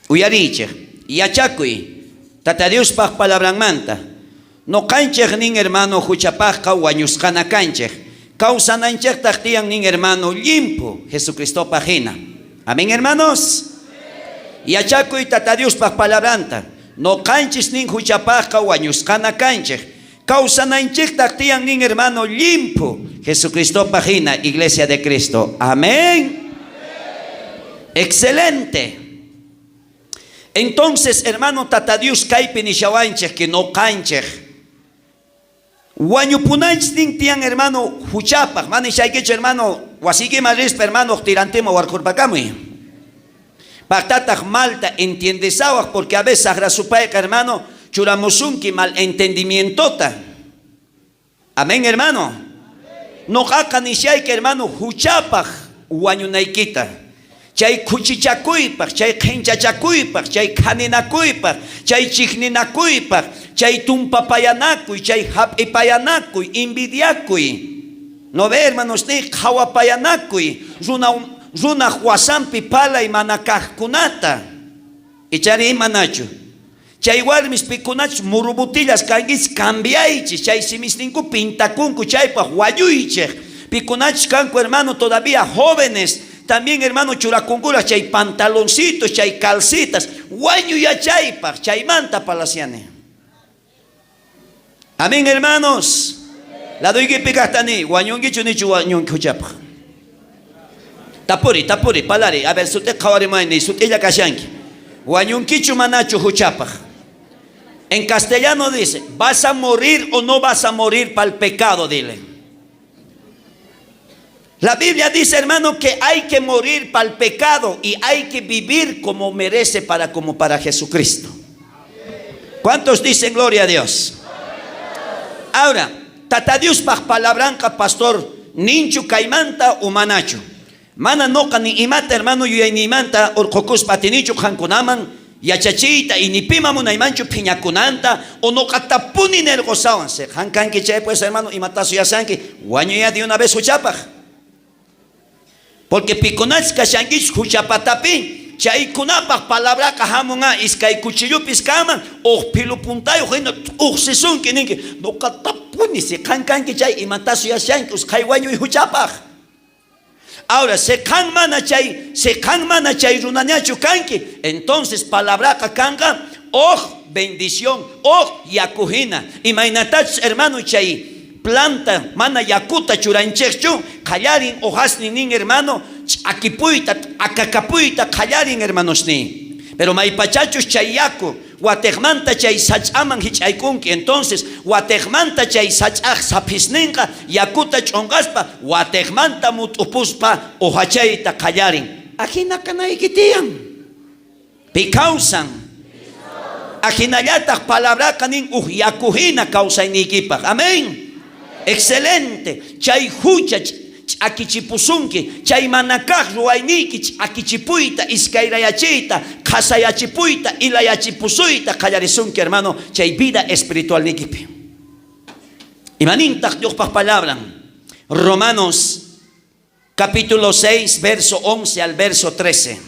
Uyariychej, yachakuy Tata Diospaj palabranmanta. Noqanchej nin hermano juchapajqa wañusqana kanchej. Kawsananchejtaj tiyan nin hermano llimphu Jesucristopaj jina. Amén, hermanos. Yachakuy Tata Diospaj palabranta. Noqanchis nin juchapajqa wañusqana kanchej. Kawsananchejtaj tiyan nin hermano llimphu Jesucristopaj jina, Iglesia de Cristo. Amén. Excelente. Entonces, hermano, Tata Dios kaypi nishawanchej que noqanchej wañupunanchis nin tiyan, hermano, juchapaj. Mana nishaykichu, hermano, wasiykiman rispa, hermano, tirantima warkhurpakamuy. Pajtataj malta entiendesawaj, porque a veces sajra supayqa, hermano, churamusunki mal entendimientota. Amén, hermano. Noqaqa nishayki, hermano, juchapaj wañunaykita. Chay khuchichakuypaj, chay qhenchachakuypaj, chay khaninakuypaj, chay chijninakuypaj, chay tumpapayanakuy, chay jap'ipayanakuy, envidiakuy. No ve, hermanos, ni qhawapayanakuy, runaj wasanpi palay mana kajkunata. Ichari manachu. Chay warmis pikunachus murubutillas kankichis, cambiaychis, chay simisninku pintakunku chaypaj wañuychej. Pikunachus kanku, hermano, todavía jóvenes, también, hermano, churakunkuraj chay pantaloncitos, chay calcitas, wañuyachaypaj, chaymanta palaciani. Amén, hermanos. Ladoykipi kajtani, wañunkichu nichu wañunki juchapaj. Tapuri, tapuri, palari. A ver, sut'i qhawarimuwayni, sut'illa kashanki. Wañunkichu manachu juchapaj. En castellano dice, ¿vas a morir o no vas a morir para el pecado? Dile. La Biblia dice, hermano, que hay que morir para el pecado y hay que vivir como merece como para Jesucristo. ¿Cuántos dicen gloria a Dios? Ahora, Tata Diospaj palabranqa, pastor, ninchu kaymanta o manachu. Mana noqa ni imata, hermano, yuyaynimanta urqhukuspa atinichu qankunaman yachachiyta y ni pima munaymanchu phiñakunanta o noqa tapuni nerqosawan. Si qan kanki chay, pues, hermano, imatasu yasanki, wañuya de una vez juchapaj. Porque pikunachus kashankichus juchapatapi, chaykunapaj palabraqa hamunqa iskay cuchillupis kanman, uj philo puntayuq hina t'uqsisunki, ninki, noqa tapuni, si qan kanki chay, imatasu yashanki, usqhay wañuy juchapaj. Ahora, si qan mana chay runañachu kanki, entonces palabraqa kanqa uj bendición, uj yaku hina. Imaynatachus, hermano, chay planta mana yakuta churanchejchu, qallarin hojasnin nin, hermano, ch'akipuyta, akakapuyta qallarin, hermanos ni. Pero maypachachus chay yaku watejmanta chay sach'aman hich'aykunki, entonces watejmanta chay sach'aj saphisninqa yakuta ch'onqaspa watejmanta mut'upuspa hojachayta qallarin. Ajina kanayki tiyan. Pi kawsan. Ajinallataj palabraqa nin uj yaku hina kawsayniykipaj. Amén. Excelente. Chay hucha ch'akichipusunki, chay mana kaj ruwayniyki ch'akichipuyta, iskayrayachiyta, qhasayachipuyta, ilayachipusuyta qallarisunki, hermano, chay vida espiritualniykipi. Imanintaq Diospaj palabran? Romanos capítulo 6, verso 11 al verso 13.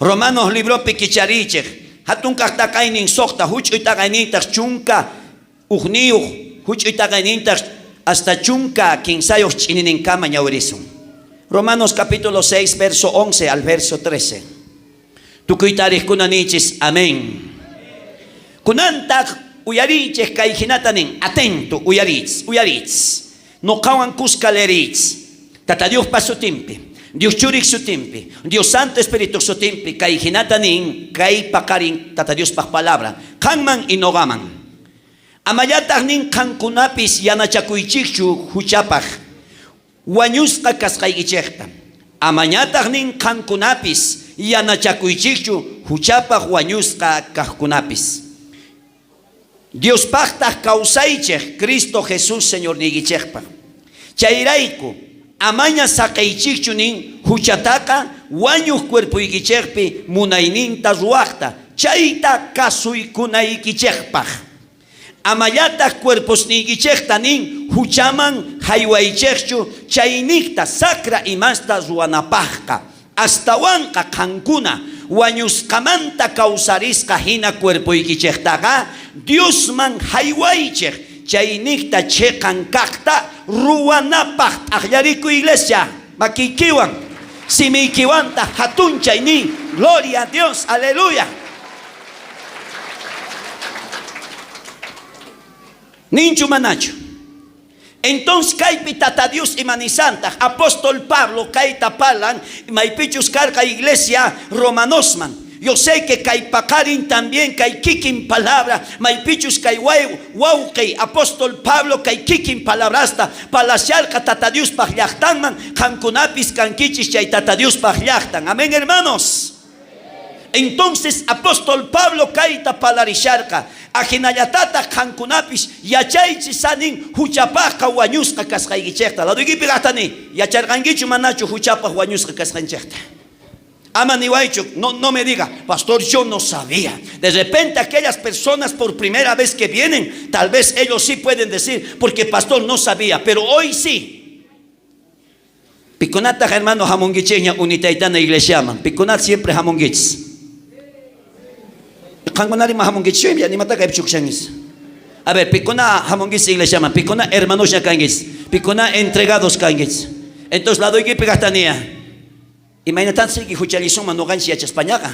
Romanos libropi kicharichej. Hatun kaj taqaynin 6, huch'uy taqaynintaq 11, huch'uy taqaynintaq hasta 13 ch'inininkama ñawirisun. Romanos capítulo 6, verso 11 al verso 13. Tukuy tariqkuna nichis, amén. Kunantaq uyarichej kay hinata nin, atento, uyarich, uyarich. Noqawan kuska lerich. Tata Diospa sutinpi, Dios Churik sutinpi, Dios Santo Espíritu sutinpi, kay hinata nin, kay paqarin Tata Diospaj palabra. Qanman y noqaman. Amallataq nin qankunapis yanachakuychikchu huchapaj. Wañusqa kasqaykichejta. Amañataq nin qankunapis yanachakuychikchu huchapaj wañusqa kajkunapis. Diospajtaj kawsaychej Cristo Jesús Señorniykichejpaj. Chayrayku amaña saqeychikchu nin huchataqa wañuq cuerpoykichejpi munayninta ruwajta chayta kasuykunaykichejpaj. Amallataq cuerposniykichejta nin huchaman haywaychejchu chayniqta sacra imasta ruwanapajqa. Astawanqa qankuna wañusqamanta kawsarisqa jina cuerpoykichejtaqa Diosman jaywaychej, chaynejta cheqan kajta ruwanapaj. T'ajllarikuy iglesia, makiykiwan, simiykiwantaj jatunchay niy, Gloria a Dios, aleluya. Ninchu manachu? Entonces kaypi Tata Dios ima nisantaj? Apóstol Pablo kayta parlan maypichus karqa iglesia romanosman. Yo sé que kay paqarin también kay kikin palabra maypichus kay wawqey apóstol Pablo kay kikin palabrasta parlasharqa Tata Diospaj llajtanman, qankunapis kankichis chay Tata Diospaj llajtan. Amén, hermanos. Entonces apóstol Pablo kayta parlarisharqa, ajinallatataj qankunapis yachaychis sanin juchapajqa wañusqa kasqaykichejta. Ladoykipi kajta ni, yacharqankichu manachu juchapaj wañusqa kasqanchejta? Ama niwaychu, no, no me diga, pastor, yo no sabía. De repente aquellas personas por primera vez que vienen, tal vez ellos sí pueden decir, porque pastor no sabía, pero hoy sí. Pikunataj hermano jamunkichejña unitaytana iglesiaman? Pikunat siempre jamunkichis? Qankunari ma jamunkichis, nimata kaypi chukushankichis. A ver, pikuna jamunkichis iglesiaman? Pikuna hermanosña kankichis? Pikuna entregados kankichis? Entonces ladoykipi kajtaniya. Imaynatan siki juchallisunman noqanchis yachaspañaqa?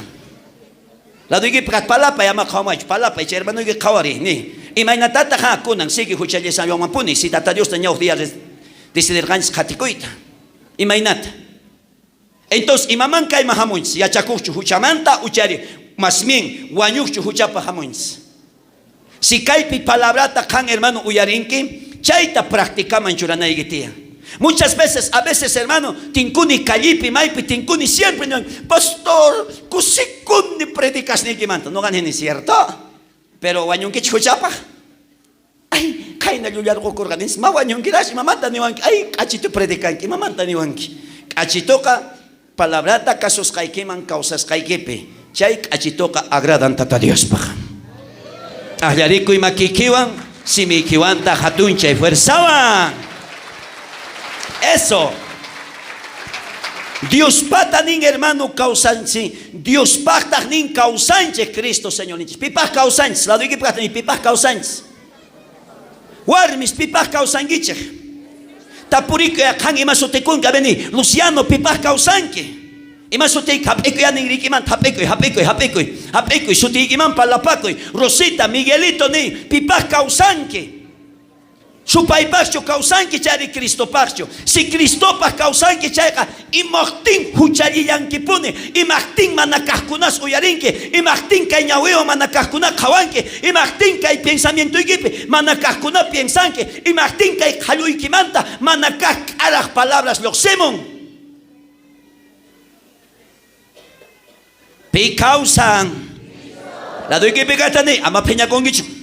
Ladoykipi kaj palapay ama qhawamaychu, palapay chay hermanoyki qhawariy ni. Imaynatataq ha kunan siki juchallisanllawanpuni si Tata Diosta ñawpaq día decidirqanchis qhatikuyta? Imaynata? Entonces, imaman kayman hamunchis? Yachakuqchu juchamanta uchari más bien wañuqchu juchapaq hamunchis? Si kaypi palabrata qan hermano uyarinki, chayta practicaman churanayki tiyan. Muchas veces, a veces hermano, tinkuni callepi, maypi tinkuni siempre niwan, pastor, kusikuni predicasniykimanta. Noqa nini, cierto? Pero wañunkichu juchapaj? Ay, qayna llullarqokorqa nis, ma wañunkirash, imamanta niwanki? Ay, k'achitu predicanki, imamanta niwanki? K'achituqa palabrata kasusqaykiman kawsasqaykipi, chay k'achituqa agradan Tata Diospaj. T'ajllarikuy makiykiwan, simiykiwantaj jatunchay fuerzawan. Eso. Diospata nin hermano kawsanchik, Diospajtaj nin kawsanchik Cristo Señorninchik. Pipaj kawsanchis? Ladoykipaj nin pipaj kawsanchis? Warmis pipaj kawsankichej? Tapurikuy qan ima sutikunki? A ver, ni Luciano pipaj kawsanki? Ima sutiyki? Hap'ikuy ninriykimanta, hap'ikuy, hap'ikuy, hap'ikuy, hap'ikuy, sutiykiman parlapakuy. Rosita, Miguelito ni pipaj kawsanki? Supaypajchu kawsanki chayri Cristopajchu? Si Cristopaj kawsanki chayqa, imajtin juchallillankipuni? Imajtin mana kajkunas uyarinki? Imajtin kay ñawiwan mana kajkuna qhawanki? Imajtin kay pensamientoykipi mana kajkuna piensanki? Imajtin kay qhalluykimanta mana kaj k'araj palabras llojsimun? Pi kawsan? Ladoykipi kajta niy, ama phiñakunkichu.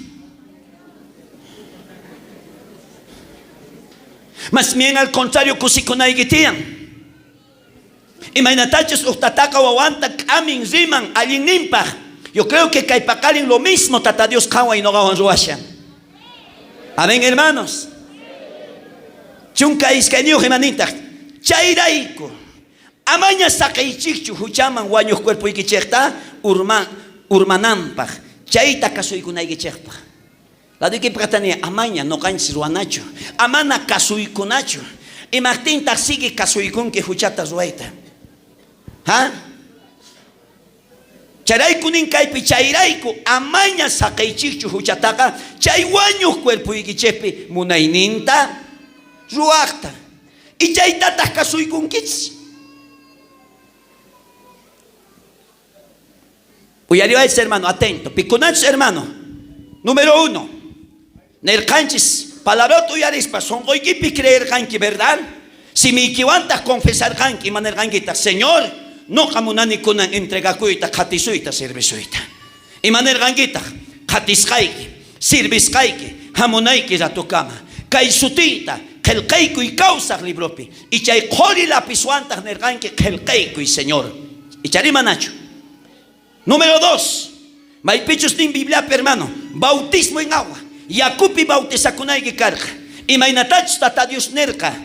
Más bien al contrario kusikunayki tiyan. Imaynatachus uj tataqa wawanta k'amin riman allinninpaj. Yo creo que kay paqarin lo mismo Tata Dios qanwan y noqawan ruwashan. Amén, hermanos. 12 imanintaj. Chayrayku amaña saqeychikchu juchaman wañuq cuerpoykichejta urma urmananpaj, chayta kasuykunaykichejpaj. Ladoykipaj ni amaña noqanchis ruwanachu, amana kasuykunachu. Imajtintaj sigue kasuykunki juchata ruwayta? Ha? Chayrayku nin kaypi, chayrayku amaña saqeychikchu juchataqa chay wañuq cuerpoykichejpi munayninta ruwajta. Y chaytataj kasuykunkichis. Uyariwaychis hermano, atento. Pikunachus hermano. Número 1. Nerqanchis palabrata uyarispa sonqoykipi creerqanki, verdad? Simiykiwantaj confesarqanki, ima nerqankitaj? Señor, noqa munani kunan entregakuyta, qhatisuyta, servisuyta. Ima nerqankitaj? Qhatisqayki, sirvisqayki, jamunayki ratukama. Kay sutiyta qhelqaykuy kawsaj libropi. Y chay qori lapizwantaj nerqanki qhelqaykuy, Señor. Ichari manachu? Número 2. Maypichus nin Bibliapi, hermano, bautismo en agua. Yakupi bautizakunayki karqa. Imaynatachus Tata Dios nerqa.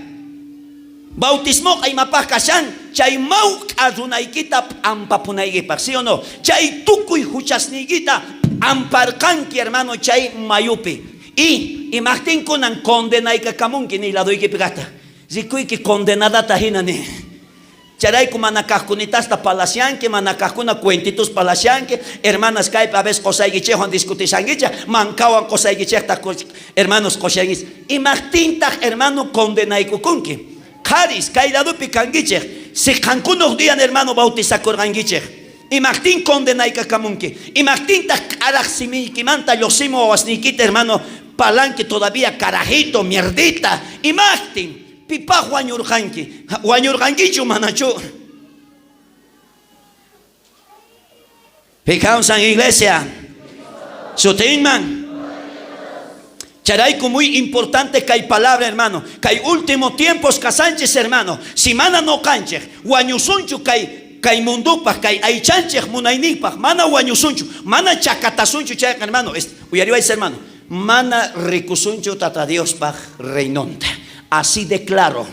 Bautismoqa imapaj kashan? Chay mawk'a runaykita p'ampapunaykipaj, sí o no? Chay tukuy juchasniykita p'amparqanki, hermano, chay mayupi. Y imajtin kunan condenaykakamunki ni ladoykipi kajta? Rikuyki condenadata jina ni. Chayrayku mana kajkunitasta palashanki, mana kajkuna cuentitos palashanki, hermanas kaypi a veces qosaykichejwan discutishankichej, mankawan qosaykichejta hermanos qoshankichej. Imajtintaj hermano condenaykukunki? Qharis, kay ladopi kankichej, si qankunoj dian hermano bautizakorqankichej, imajtin condenaykakamunki? Imajtintaj k'araj simiykimanta llojsimu wawasniykita hermano palanki todavía carajito, mierdita? Imajtin? Pipaj wañurqanki? Wañurqankichu manachu? Pi kawsan iglesia? Sutinman. Chayrayku muy importante kay palabra, hermano. Kay último tiempos kasanchis, hermano. Si mana noqanchej wañusunchu kay kay mundopaj, kay aychanchej munayniypaj, mana wañusunchu, mana chakatasunchu chayqa, hermano, uyariwaychis, hermano, mana rikusunchu Tata Diospaj reinonta. Así de claro.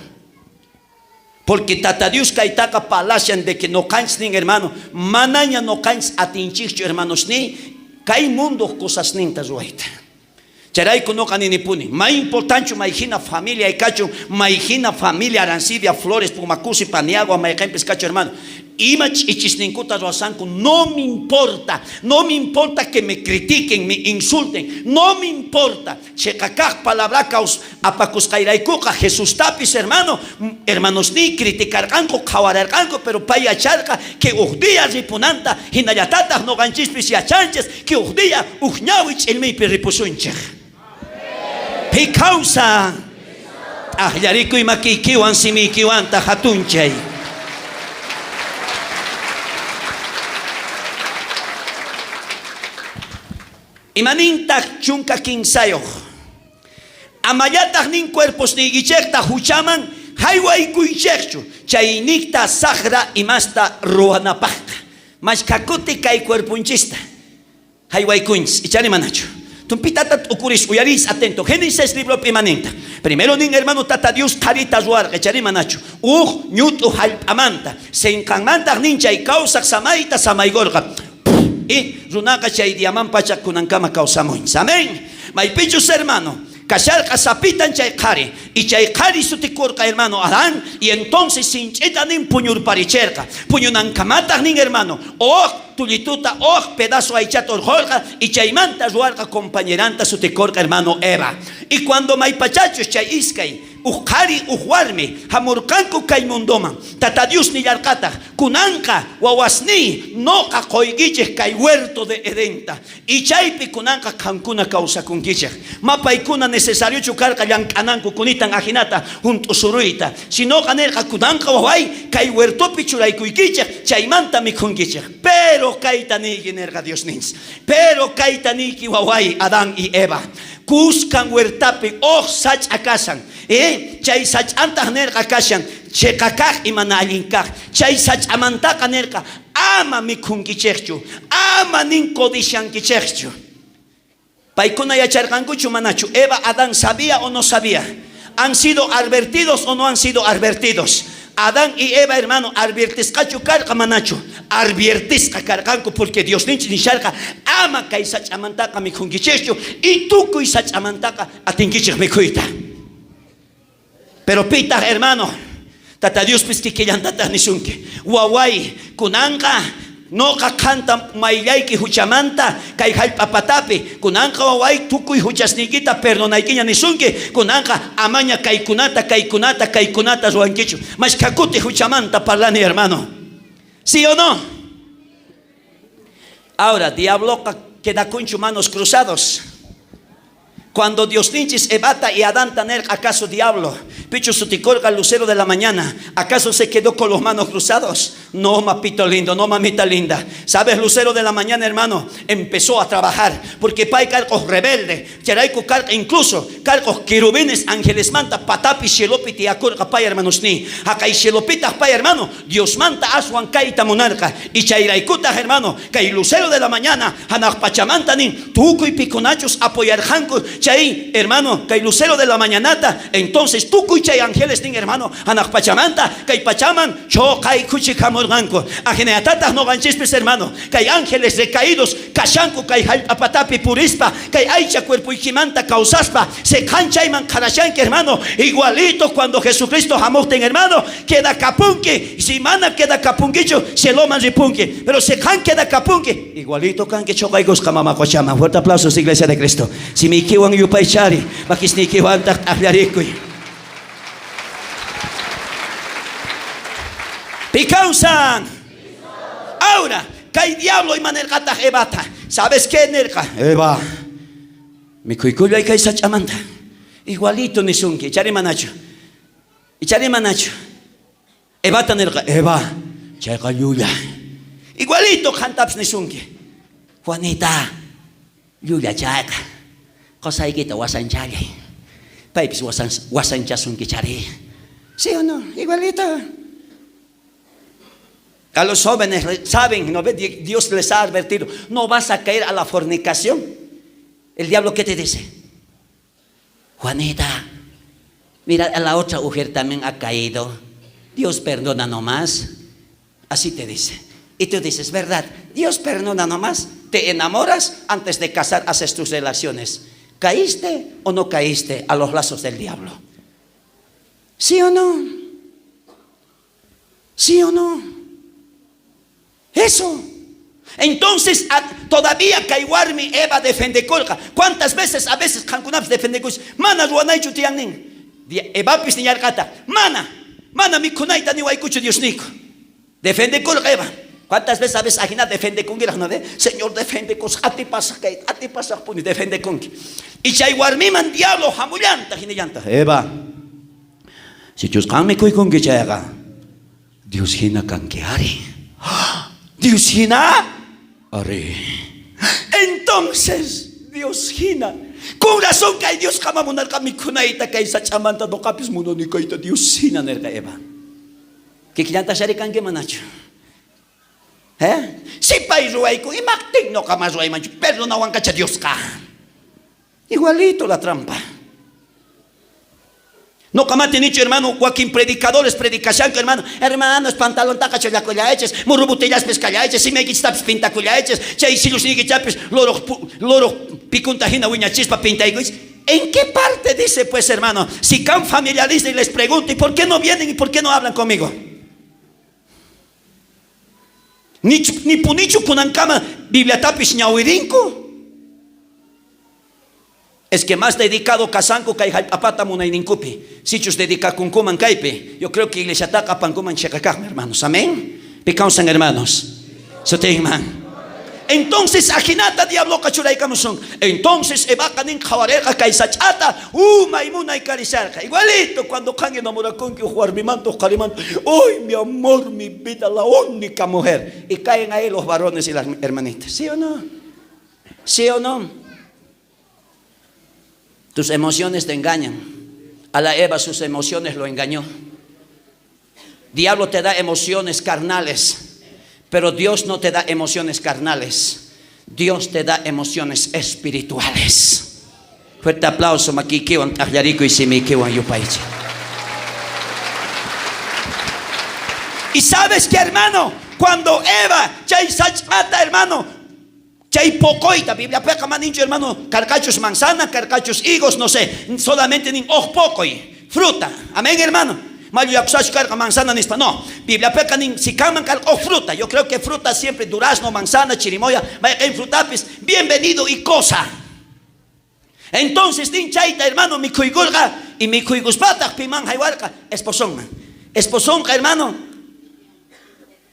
Porque Tata Dios kaytaqa palashan de que noqanchis nin, hermano, manaña noqanchis atinchikchu, hermanos, ni kay mundoj cosasninta ruwayta. Chayrayku noqa ninipuni, may importanchu may jina familia kachun, may jina familia Arancibia, Flores, Pumacusi, Paniagua, mayqenpis kachun, hermano. Ima ch'ichisninkuta ruwasanku, no me importa, no me importa que me critiquen, me insulten, no me importa. Cheqa kaj palabraka apakusqayraykuqa Jesustapis, hermano, hermanosniy criticarqanku, qhawararqanku, pero pay yacharqa que uj día ripunanta, jinallatataj noqanchispis yachanchis que uj día uj ñawi ch'ilmiypi ripusunchej. Pi kawsa t'ajllarikuy makiykiwan simiykiwanta jatunchay. Imanintaj 13? Amallataj nin cuerposniykichejta juchaman jaywaykuychejchu, chaynejta sajra imasta ruwanapajqa. Mashkha kuti kay cuerponchista jaywaykunchis, ichari manachu? Tumpitata t'ukuris, uyariychis atento. Génesis libropi imaninta. Primero nin, hermano, Tata Dios qharita ruwarqa, ichari manachu? Uj ñut'u jallp'amanta. Senqanmantaj nin chay kawsaj samayta samaykorqa. Y runaqa chay diaman pacha kunankama kawsamunchis. Amén. Maypichus, hermano, kasharqa sapitan chay qhari. Y chay qhari sutikorqa, hermano, Adán. Y entonces sinch'ita nin puñurparicherqa. Puñunankamataj nin, hermano, uj tullituta, uj pedazo aychata orqhorqa. Y chaymanta ruwarqa compañeranta sutikorqa, hermano, Eva. Y cuando maypachachus chay iskay, uj qhari, uj warmi, jamurqanku kay mundoman, Tata Dios nillarqataj, Kunanqa, wawasniy, noqa qoykichej kay huerto de Edenta. Y chaypi kunanqa qankuna kawsakunkichej. Ma paykuna necesariochu karqa llank'ananku kunitan ajinata junt'usuruyta. Sinoqa nerqa, kunanqa waway, kay huertopi churaykuykichej, chaymanta mikhunkichej. Pero kayta niyki, nerqa Diosninchis. Pero kayta niyki, waway, Adán y Eva. Kuskan huertapi uj sach'a kashan. Chay sach'antaj nerqa kashan cheqa kaj y mana allin kaj. Chay sach'amantaqa nerqa ama mikhunkichejchu, ama nin codiciankichejchu. Paykuna yacharqankuchu manachu? Eva, Adán, ¿sabía o no sabía? ¿Han sido advertidos o no han sido advertidos? Adán y Eva, hermano, advertisqachu karqa manachu? Advertisqa karqanku porque Diosninchis nisharqa ama kay sach'amantaqa mikhunkichejchu y tukuy sach'amantaqa atinkichej mikhuyta. Pero pitaj, hermano, Tata Diospis kikillantataj nisunki, waway, kunanqa noqa qanta mayllayki juchamanta kay jallp'a patapi, kunanqa waway tukuy juchasniykita perdonaykiña nisunki, kunanqa amaña kaykunata, kaykunata, kaykunata ruwankichu. Mashkha kuti juchamanta parlani, hermano. ¿Sí o no? Ahora, diabloqa quedakunchu manos cruzados. Cuando Diosninchis Evata y Adanta nerqa, ¿acaso diablo? Pichu sutikorqa lucero de la mañana, ¿acaso se quedó con los manos cruzados? No, mapito lindo, no, mamita linda. ¿Sabes? Lucero de la mañana, hermano, empezó a trabajar. Porque pay karqoj rebelde, chayrayku karqa incluso karqoj querubines angelesmanta patapi cielopi tiyakorqa pay, hermanosni. Jaqay cielopitaj pay, hermano, Diosmanta aswan kayta munarqa. Y chayraykutaj, hermano, kay lucero de la mañana, janaj pachamanta nin, tukuy pikunachus apoyarqanku. Chay, hermano, kay lucero de la mañanata, entonces tukuy chay angeles nin, hermano, hanaq pachamanta kay pachaman choqaykuchikamurqanku. Ajinallatataj noqanchispis, hermano, kay ángeles recaídos kashanku kay jallp'a patapi purispa, kay aycha cuerpoykimanta kawsaspa, seqan chayman qharashanki, hermano, igualito cuando Jesucristo hamuqtin, hermano, quedakapunki. Si mana quedakapunkichu, cieloman ripunki. Pero seqan quedakapunki, igualito kanki choqaykusqa mama qochaman. Fuerte aplausos, Iglesia de Cristo. Simiykiwan yupaychari, makisniykiwantaq t'aqllarikuy. Pi kawsan? Ahora, kay diablo ima nerqataq Evata? ¿Sabes qué nerqa? Eva, mikhuykullay kay sach'amanta. Igualito nisunki, ichari manachu? Ichari manachu? Evata nerqa, Eva, chayqa llulla. Igualito qantapis nisunki. Juanita, llulla chayqa. Qosaykita wasanchallay. Paypis wasan, wasanchasunkichari. ¿Sí o no? Igualito. A los jóvenes saben, ¿no ve? Dios les ha advertido, no vas a caer a la fornicación. El diablo, ¿qué te dice? Juanita, mira, a la otra mujer también ha caído. Dios perdona nomás. Así te dice. Y tú dices, verdad, Dios perdona nomás. Te enamoras antes de casar, haces tus relaciones. ¿Caíste o no caíste a los lazos del diablo? ¿Sí o no? ¿Sí o no? Eso. Entonces, todavía kay warmi Eva defendekurqa. ¿Cuántas veces, a veces qankunapis defendekus? Mana ruwanaychu tiyan nin. Evapis nillarqata, mana, mana mikhunayta niwaykuchu Diosniyku. Defendekurqa Eva. ¿Cuántas veces a veces ajina defendekunkiraj, no ve? Señor, defendekus, atipasaj kay, atipasajpuni, defendekunki. Y chay warmiman diablo hamullanta, hinillanta. Eva, sichus qan mikhuykunki chayqa, Dios hina kanki ari. Dios hina ari. Entonces, Dios hina. Con razón kay Dios qama munarqa mikhunayta kay sach'amanta noqapis munani kayta Dios hina nerqa Eva. Kikillanta shari kanki manachu? Eh? Si pay ruwayku imaqtin noqa mas ruwaymanchu perdonawanqacha Diosqa. Igualito la trampa. Noqa matinichu, hermano, wakin predicadores predicashanku, hermano, hermanos, pantalontaqa chullakullaychis, murru botellaspis kallaychis, simaykichistapis pintakullaychis, chay sillusniykichapis loroq loroq pikunta hina wiñachispa pintaykuychis. ¿En qué parte dice, pues, hermano? Si can familiares y les pregunto, ¿y por qué no vienen y por qué no hablan conmigo? Ni, ni punichu kunankama Bibliatapis ñawirinku. Es que más dedicado kasanku kay jallp'apata munayninkupi. Sichus dedicakunkuman kaypi, yo creo que iglesiataqa apankuman cheqakaqmi, hermanos. Amén. Pi kawsan, hermanos. Sutinman. Entonces ajinata diabloqa churaykamusun. Entonces Evaqa nin qhawarerqa kay sach'ata, umay munay karisharqa. Igualito cuando qan enamorakunki uj warmimanta, uj qharimanta, uy, mi amor, mi vida, la única mujer. Y caen ahí los varones y las hermanitas. ¿Sí o no? ¿Sí o no? Tus emociones te engañan. A la Eva sus emociones lo engañó. Diablo te da emociones carnales, pero Dios no te da emociones carnales. Dios te da emociones espirituales. Fuerte aplauso, makiykiwan t'aqllarikuy, simiykiwan yupaychay. Y sabes que, hermano, cuando Eva chay sach'ata, hermano, chay poqoyta, Bibliapiqa maninchu, hermano, karqachus manzana, karqachus higos, no sé, solamente nin oj poqoy, fruta. Amén, hermano. Mayo yakusachu karqa manzana nispa. No, Bibliapiqa nin si kanman karqa oj fruta. Yo creo que fruta siempre durazno, manzana, chirimoya, mayqen frutapis, bienvenido y cosa. Entonces nin chayta, hermano, mikhuykurqa y mikhuykuspataq piman haywarqa esposonman. Esposonqa, hermano,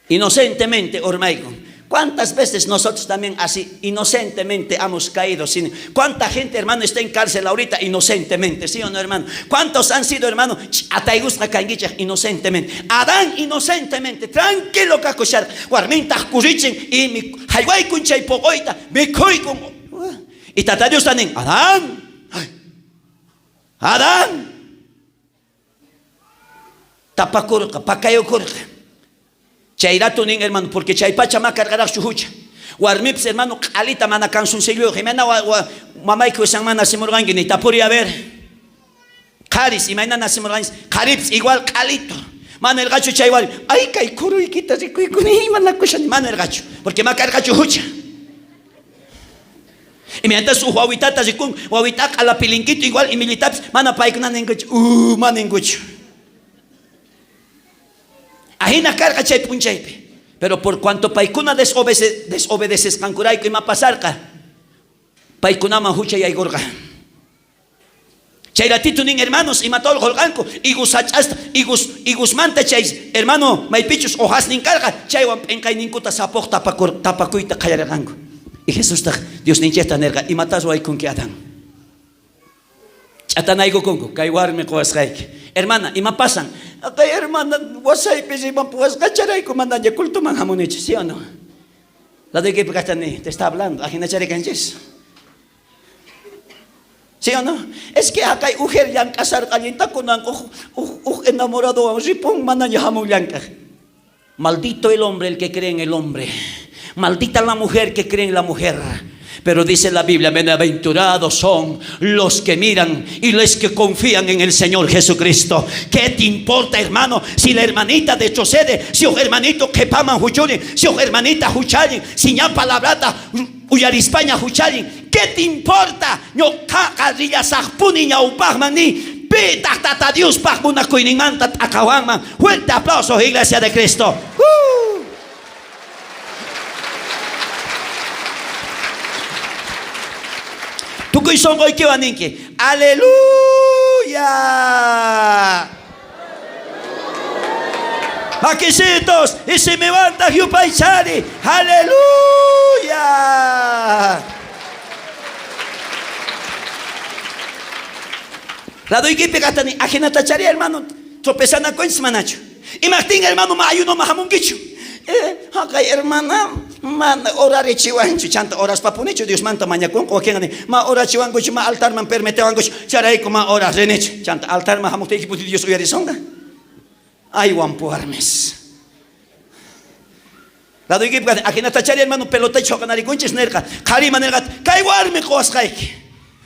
inocentemente urmaykun. ¿Cuántas veces nosotros también así inocentemente hemos caído? Sin, ¿Cuánta gente, hermano, está en cárcel ahorita inocentemente? ¿Sí o no, hermano? ¿Cuántos han sido, hermano, ataykusqa kankichej inocentemente? Adán inocentemente, tranquilo kakushar, warmintaq kurichin y mi haywaykun chay poqoyta, mikhuykun. Y Tata Dios nin, Adán, Adán, tapakurqa, pakayukurqa. Chay rato nin, hermano, porque chay pacha ma karqaraqchu hucha. Warmipis hermano q'alita mana canzoncilloyoj, imayna mamayki wisanman nacimurqanki ni tapuriy a ver. Qharis imayna nacimurqanchis, qharipis igual q'alito. Mana nerqachu chay warmi, ay kay kuruykita rikuykuni imanakushani, mana nerqachu, porque ma karqachu hucha. Imaynatas uj wawitata rikun, wawita q'ala pilinquito igual imillitapis, mana paykuna ninkuchu, mana ninkuchu. Ajina karqa chay p'unchaypi. Pero por cuanto paykuna desobedecesqankurayku ima pasarqa, paykunaman hucha yaykurqa. Chay ratito nin hermanos imata orqorqanku higos sach'asta, higos, higosmanta chay hermano maypichus hojasnin karqa, chaywan p'enqayninkuta sapoj tapakur, tapakuyta qallarerqanku. Y Jesustaj Diosninchejta nerqa, imatá ruwaykunki Adán? Ch'atanaykukunku, kay warmi qowasqayki. Hermana, ima pasan? Kay hermana wasaypi rimapuwasqacharayku manaña cultoman hamunichu, ¿sí o no? Ladoykipi kajta ni, te está hablando, ajinachari kanchis. ¿Sí o no? Es que haqay ujer llank'asharqa allinta kunan uj, uj, uj enamoradowan ripun manaña hamun llank'aj. Maldito el hombre el que cree en el hombre. Maldita la mujer que cree en la mujer. Pero dice la Biblia, bienaventurados son los que miran y los que confían en el Señor Jesucristo. ¿Qué te importa, hermano, si la hermanita retrocede, si un hermanito qhepaman juchuri, si un hermanita juchallin, si ña palabrata uyarispaña juchallin? ¿Qué te importa? Ñoqaqa rillasaqpuni ñawpaqman ni pitaq Tata Diospaq munakuyninmanta t'aqawanman. Fuerte aplauso, Iglesia de Cristo. Tukuy sonqoykiwan ninki, aleluya. Makisitos y simiwantaj yupaychari, aleluya. Ladoykipi kajta ni, ajinatachari hermano, tropezanakunchis manachu. Imajtin hermano ma ayunoman jamunkichu? Eh, haqay hermana mana orarichiwanchu, chanta oraspapunichu Diosmanta mañakunku wakinqa ni, ma orachiwankuchu, ma altarman permitewankuchu, chayrayku ma oras rinichu. Chanta altarman jamojtiyki puti Dios uyarisonqa. Ay, wampu warmis. Ladoykipi kajtin, ajinatachari hermano pelotaychu choqanarikunchis nerqa. Qharima nerqa, kay warmi qowasqayki.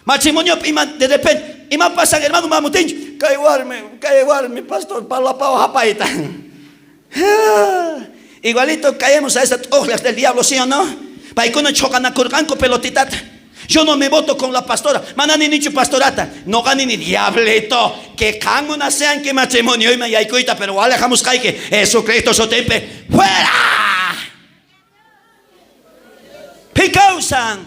Matrimoniopi ima de repente, ima pasan hermano mamutinchu, kay warmi, kay warmi pastor parlapawa hapayta. Igualito caemos a esa t'ojlas del diablo, ¿sí o no? Paykuna choqanakurqanku pelotitata. Yo no me voto con la pastora. Mana ninichu pastorata. Noqa nini diablito. Que qan munaseanki matrimonioyman yaykuyta, pero wale hamusqayki. Jesucristo sutinpi. ¡Fuera! Pi kawsan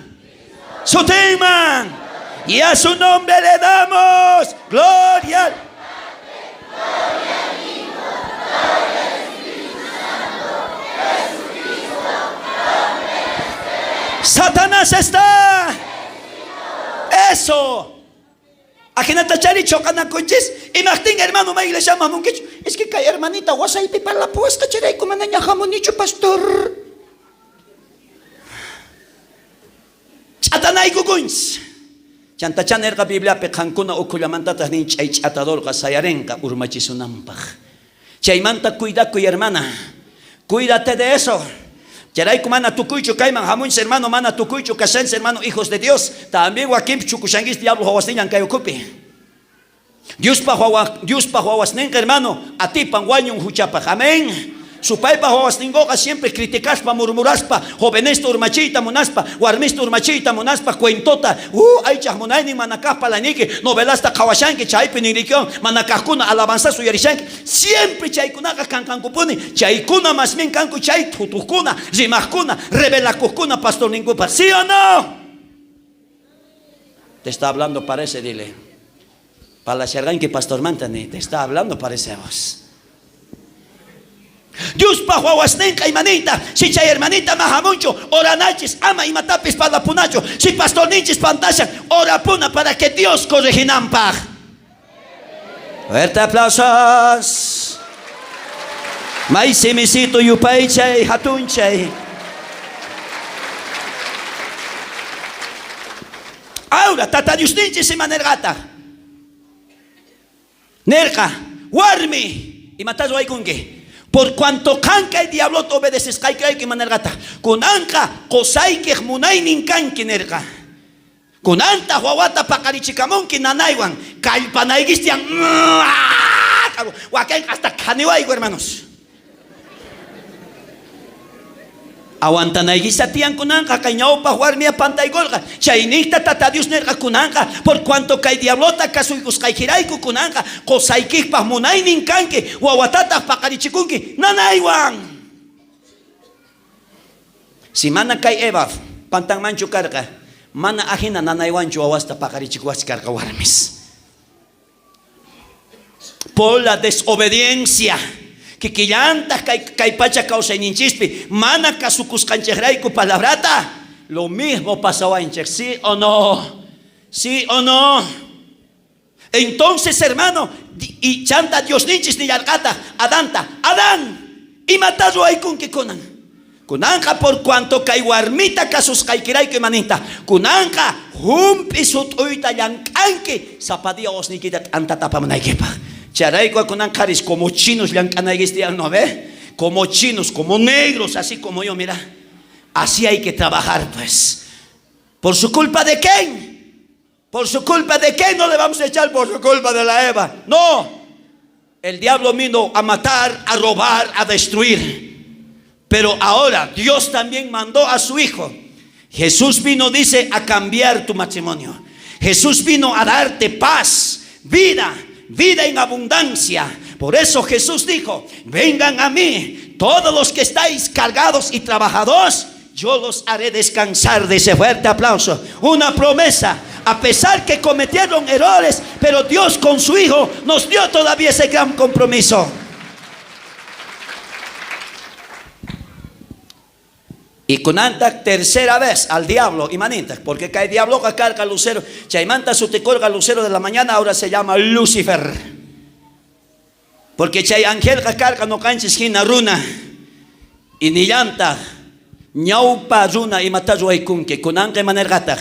sutinman. Y a su nombre le damos gloria. Satanás está. Eso. Ajinatachari choqanakunchis. Imajtin hermano ma iglesiaman hamunkichu? Es que kay hermanita wasaypi parlapuwasqa chayrayku manaña hamunichu pastor. Ch'atanaykukunchis. Chantachá nerqa Bibliapi qankuna ukhullamantataj nin chay ch'atadorqa sayarenqa urmachisunanpaj. Chaymanta cuidakuy hermana. Cuídate de eso. Chayrayku mana tukuychu kayman hamunchis hermano, mana tukuychu kashanchis hermano, hijos de Dios. También wakinpi chukushankichis diablo wawasnillan kay ukhupi. Diospaj wawa, Diospaj wawasninqa hermano, atipan wañun huchapaj. Amén. Supaypaj wawasninkoqa siempre criticaspa, murmuraspa, jovenesta urmachiyta munaspa, warmista urmachiyta munaspa, cuentota, aychaj munaynin mana kaj palayniyki, novelasta qhawashanki, chaypi ninrikiwan mana kajkuna alabanzas uyarishanki. Siempre chaykunaqa kanqankupuni. Chaykuna masmin kanku chay thutuqkuna, rimaqkuna, revelakujkuna pastorninkupaj. ¿Sí o no? Te está hablando parece, dile. Parlasharqanki pastormanta ni, te está hablando parece a vos. Diospaj wawasnenqa imaniyta, si chay hermanita ma jamunchu, oranachis, ama imatapis parlapunachu. Si pastorninchis pantashan, orapuna para que Dios correginanpaj. Fuerte aplausos. May simisito yupaychay, hatunchay. Ahora, Tata Diosninchis ima nerqataj? Nerqa, warmi, imatá ruwaykunki? Por cuanto qan kay diablota obedecesqaykirayku ima nerqataj? Kunanqa qosaykej munaynin kanki nerqa. Kunantaj wawata paqarichikamunki nanaywan, kallpanaykis tiyan. Wakenqa hasta khaniwayku, hermanos. Aguantanaykista tiyan kunanqa kay ñawpaj warmiya pantaykorqa. Chaynejta Tata Dios nerqa kunanqa, por cuanto kay diablota kasuykusqaykirayku kunanqa qosaykejpaj munaynin kanki, wawatataj paqarichikunki nanaywan. Si mana kay Eva pantanmanchu karqa, mana ajina nanaywanchu wawasta paqarichikuwachej karqa warmis. Por la desobediencia. Kikillantaj kay, kay pacha kawsayninchispi mana kasukusqanchejrayku palabrata, lo mismo pasawanchej, ¿sí o no? ¿Sí o no? Entonces, hermano, y chanta Diosninchis nillarqataj Adanta, Adán, imata ruwaykunki kunan? Kunanqa por cuanto kay warmita kasusqaykirayku imaninta, kunanqa jump'i sut'uyta llank'anki sapa día wawasniykita t'antata apamunaykipaj. Chayrayku kunan qharis como chinos llank'anaykis tiyan, ¿no ve? Como chinos, como negros, así como yo, mira. Así hay que trabajar, pues. ¿Por su culpa de quién? ¿Por su culpa de qué no le vamos a echar? Por su culpa de la Eva. No. El diablo vino a matar, a robar, a destruir. Pero ahora Dios también mandó a su hijo. Jesús vino, dice, a cambiar tu matrimonio. Jesús vino a darte paz, vida, vida en abundancia. Por eso Jesús dijo, vengan a mí todos los que estáis cargados y trabajados, yo los haré descansar. De ese fuerte aplauso. Una promesa. A pesar que cometieron errores, pero Dios con su Hijo nos dio todavía ese gran compromiso. Y kunantaj tercera vez al diablo, imanintaj, porque kay diabloqa karqa lucero, chaymanta sutikorqa lucero de la mañana, ahora se llama Lucifer. Porque chay angelqa karqa noqanchis jina runa. Y nillantaj, ñawpa runa imata ruwaykunki, kunanqa imanerqataj,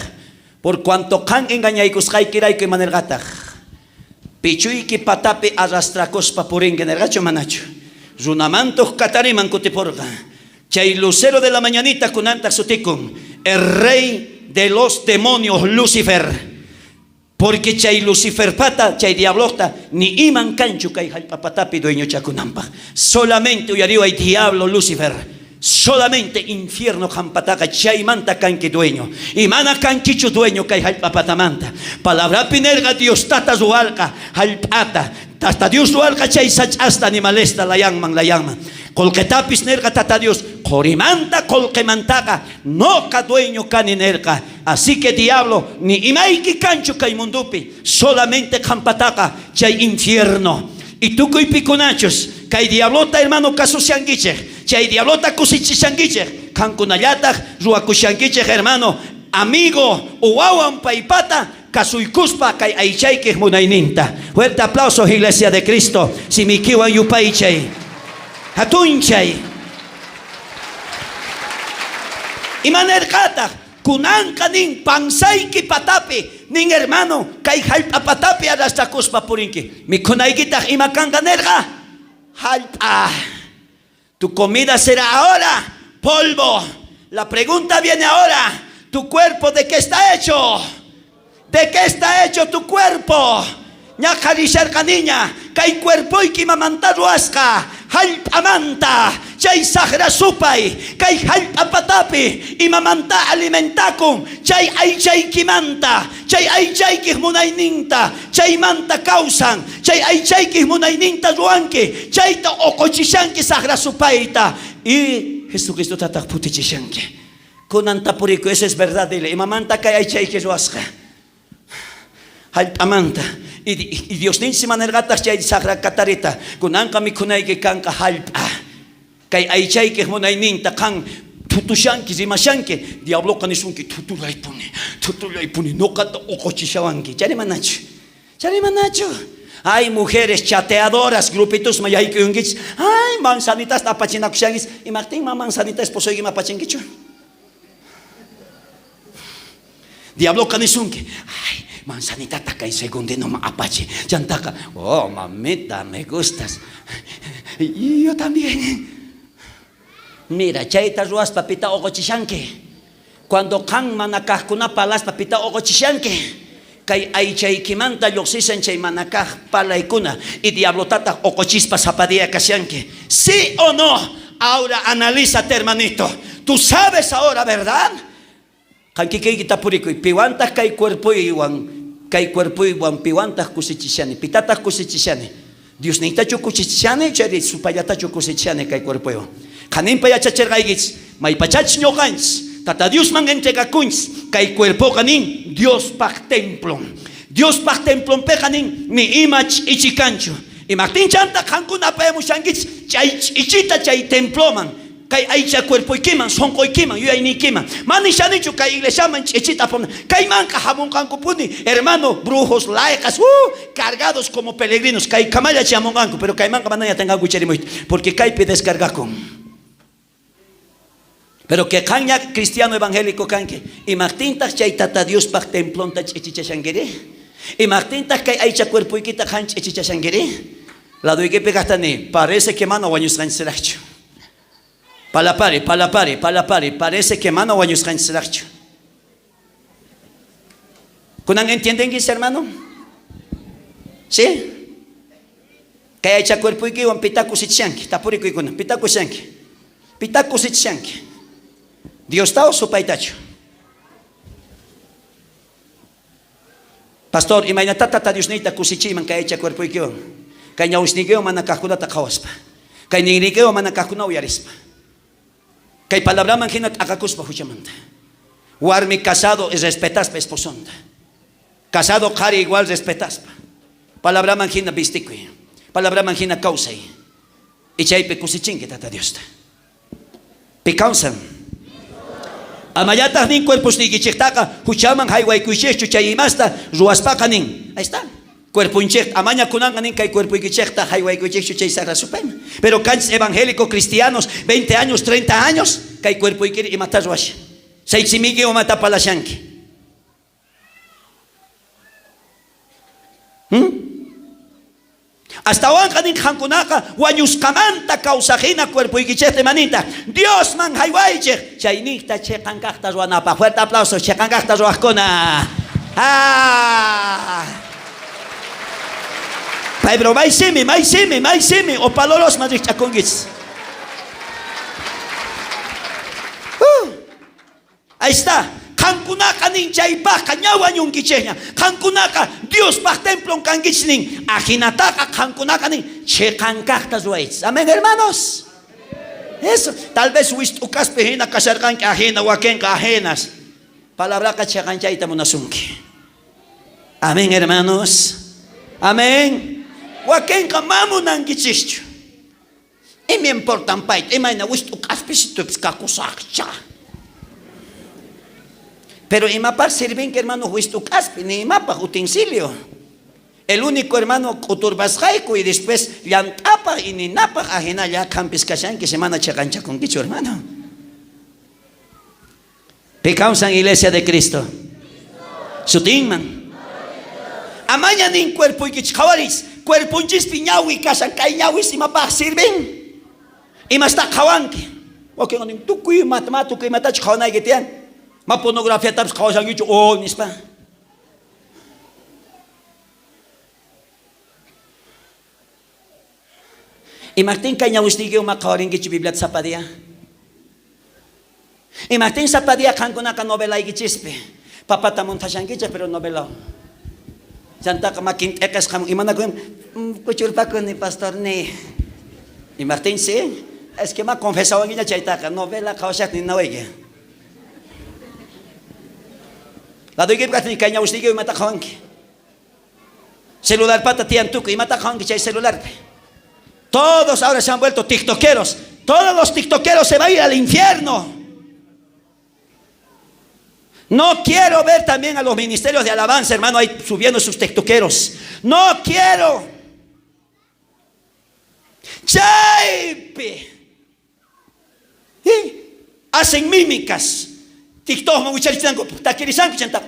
por cuanto qan engañaykusqaykirayku imanerqataj, pichuyki patapi arrastrakuspa purinki nerqachu manachu? Runamantoj katariman kutiporqa. Chay lucero de la mañanita kunantaj sutikun, el rey de los demonios, Lucifer. Porque chay Luciferpata, chay diablojta, ni iman kanchu kay jallp'a patapi dueñochakunanpaj. Solamente uyariway diablo Lucifer, solamente infierno qanpataqa chaymanta kanki dueño. Y mana kankichu dueño kay jallp'a patamanta. Palabrapi nerqa Dios tata ruwarqa jallp'ata, Tata Dios ruwarqa chay sach'asta animalesta layanman layanman. Qolqetapis nerqa Tata Dios, qorimanta qolqemantaqa noqa dueño kani nerqa. Así que diablo, ni imayki kanchu kay mundopi, solamente qanpataqa chay infierno. Y tukuy pikunachus kay diablota hermano kasushankichej, chay diablota kusichishankichej, qankunallataj ruwakushankichej hermano, amigo o wawan paypata kasuykuspa kay aychaykej munayninta. Fuerte aplauso, Iglesia de Cristo. Simiykiwan yupaychay, jatunchay. Ima nerqataj? Kunanqa nin pansayki patapi, nin hermano, kay jallp'a patapi arrastrakuspa purinki. Mikhunaykitaj ima kanqa nerqa? Jallp'a. Tu comida será ahora polvo. La pregunta viene ahora, ¿tu cuerpo de qué está hecho? ¿De qué está hecho tu cuerpo? Ñaqharisharqa niña, kay cuerpoyki imamanta ruwasqa? Jallp'amanta, chay sajra supay, kay jallp'a patapi imamanta alimentakun? Chay aychaykimanta, chay aychaykej munayninta, chaymanta kawsan, chay aychaykej munayninta ruwanki, chayta oqochishanki sajra supayta, y Jesucristotataj phutichishanki. Kunan tapuriku, eso es verdad, dile, imamanta kay aychayki ruwasqa? Jallp'amanta. Y, y Diosninchis imanerqataj chay sajra katarita, kunanqa mikhunayki kanqa jallp'a. Kay aychaykej munayninta qan thutushanki, rimashanki, diabloqa nisunki, thutullaypuni, thutullaypuni, noqata oqochishawanki. Chayri manachu? Chayri manachu? Ay, mujeres chateadoras, grupitusman yaykuyunkichis. Ay, manzanitasta apachinakushankichis. Imajtinman manzanita esposoykiman apachinkichu? Diabloqa nisunki, ay, Manzanitata kay segundinoman apachi. Chantaqa, oh, mamita, me gustas. Yo también. Mira, chayta ruwaspa pita oqochishanki. Cuando qan mana kajkuna palaspa pita oqochishanki. Kay aychaykimanta llojsishan chay mana kaj palaykuna y diablotataj oqochispa sapa día kashanki. ¿Sí o no? Ahora analízate, hermanito. Tú sabes ahora, ¿verdad? Qan kikiyki tapurikuy, piwantaj kay cuerpoywan, kay cuerpoywan piwantaj kusichishani? Pitataj kusichishani? Diosniytachu kusichishani chayri supayllatachu kusichishani kay cuerpoywan? Qaninpa yachacherqaykichis, maypachachus ñoqanchis Tata Diosman entregakunchis, kay cuerpoqa nin Diospaj templon. Diospaj templonpeqa nin ni ima ch'ichi kanchu. Imajtin chanta qankuna apayamushankichis chay ch'ichita chay temploman? Kay aycha cuerpoykiman, sonqoykiman, yuyayniykiman. Ma nishanichu kay iglesiaman ch'ichita apamuna. Kaymanqa jamonqankupuni, hermano, brujos, layqas, cargados como peregrinos. Kaykamalla chamonqanku, pero kaymanqa manaña atinqanku wicharimuyta, porque kaypi descargakun. Pero que qanña cristiano evangélico kanki, imajtintaj chay Tata Diospaj templonta ch'ichichashankiri? Imajtintaj kay aycha cuerpoykita qan ch'ichichashankiri? Ladoykipi kajta ni, parece que mana wañusqanchisrajchu. Palapari, palapari, palapari, parece que mana wañusqanchisrajchu. Kunan entiendenkichis, hermano? ¿Sí? Kay aycha cuerpoykiwan pita kusichishanki? Tapurikuykuna, pita kusichishanki? Pita kusichishanki? Diosta o supaytachu? Pastor, imaynatá Tata Diosniyta kusichiyman kay aycha cuerpoykiwan? Kay ñawisniykiwan mana kajkunata qhawaspa. Kay ninriykiwan mana kajkuna uyarispa. Kay palabraman jina t'aqakuspa juchamanta. Warmi casado respetaspa esposonta. Casado qhari igual respetaspa. Palabraman jina vistikuy. Palabraman jina kawsay. Y chaypi kusichinki Tata Diosta. Pi kawsan? Amallataj nin cuerposniykichejtaqa juchaman jaywaykuychejchu chay imasta ruwaspaqa nin. Ahí está. Cuerponchejta, amaña kunanqa nin kay cuerpoykichejta jaywaykuychejchu chay sajra supayman. Pero kanchis evangélico cristianos, 20 años, 30 años, kay cuerpoykiri imata ruwashan. Saychimiyki imata palashanki. Hmm? Astawanqa nin qankunaqa wañusqamanta kawsajina cuerpoykichejta imaninta Diosman jaywaychej chaynejta cheqan kajta ruwanapaj. Fuerte aplauso cheqan kajta ruwajkuna. Ah. Pay bro, may simi, may simi, may simi, o palorosman rijch'akunkichis. Ahí está. Qankunaqa nin chaypajqa ña wañunkichejña. Qankunaqa Diospaj templon kankichis nin. Ajinataqa qankunaqa nin cheqan kajta ruwaychis. Amén, hermanos. Eso, tal vez wist'ukaspi jina kasharqanki ajina, wakenqa ajenas. Palabraqa cheqanchayta munasunki. Amén, hermanos. Amén. Wakenqa ma munankichischu. Ima importan payta, imayna wist'u k'aspisitupis kakusajcha. Pero imapaj sirvinki hermano wist'u k'aspi, ni imapaj utensilio. El único hermano k'uturbasqayku y después llant'apaj y ninapaj ajinalla qanpis kashanki semana cheqanchakunkichu hermano. Pi kawsan iglesia de Cristo? Sutinman. Amaña nin cuerpoykichis qhawaris, cuerponchispi ñawi kashan, kay ñawis imapaj sirven? Imasta qhawanki? Wakin nin tukuy imata, ma tukuy imatachu qhawanayki tiyan. Ma pornografiatapis qhawashankichu, oh nispa. Imajtin kay ñawisniykiwan ma qhawarinkichu Bibliata sapa día? Imajtin sapa día qankunaqa novelaykichispi papata montashankichej, pero novela. Chantaqa makin t'eqesqa imanakun kuchurpakuni pastor ni. Imajtin sí? Es que ma confesawankiña chaytaqa novela qhawashajtin ninawayki. Ladoykipi kajtin kay ñawisniykiwan imata qhawanki? Celularpata tiyan tukuy imata qhawanki chay celularpi. Todos ahora se han vuelto tiktokeros. Todos los tiktokeros se van a ir al infierno. No quiero ver también a los ministerios de alabanza, hermano, ahí subiendo sus tiktokeros. No quiero. Chaypi. Hacen mímicas. TikTokman wicharichinankupaj takirishanku chantá.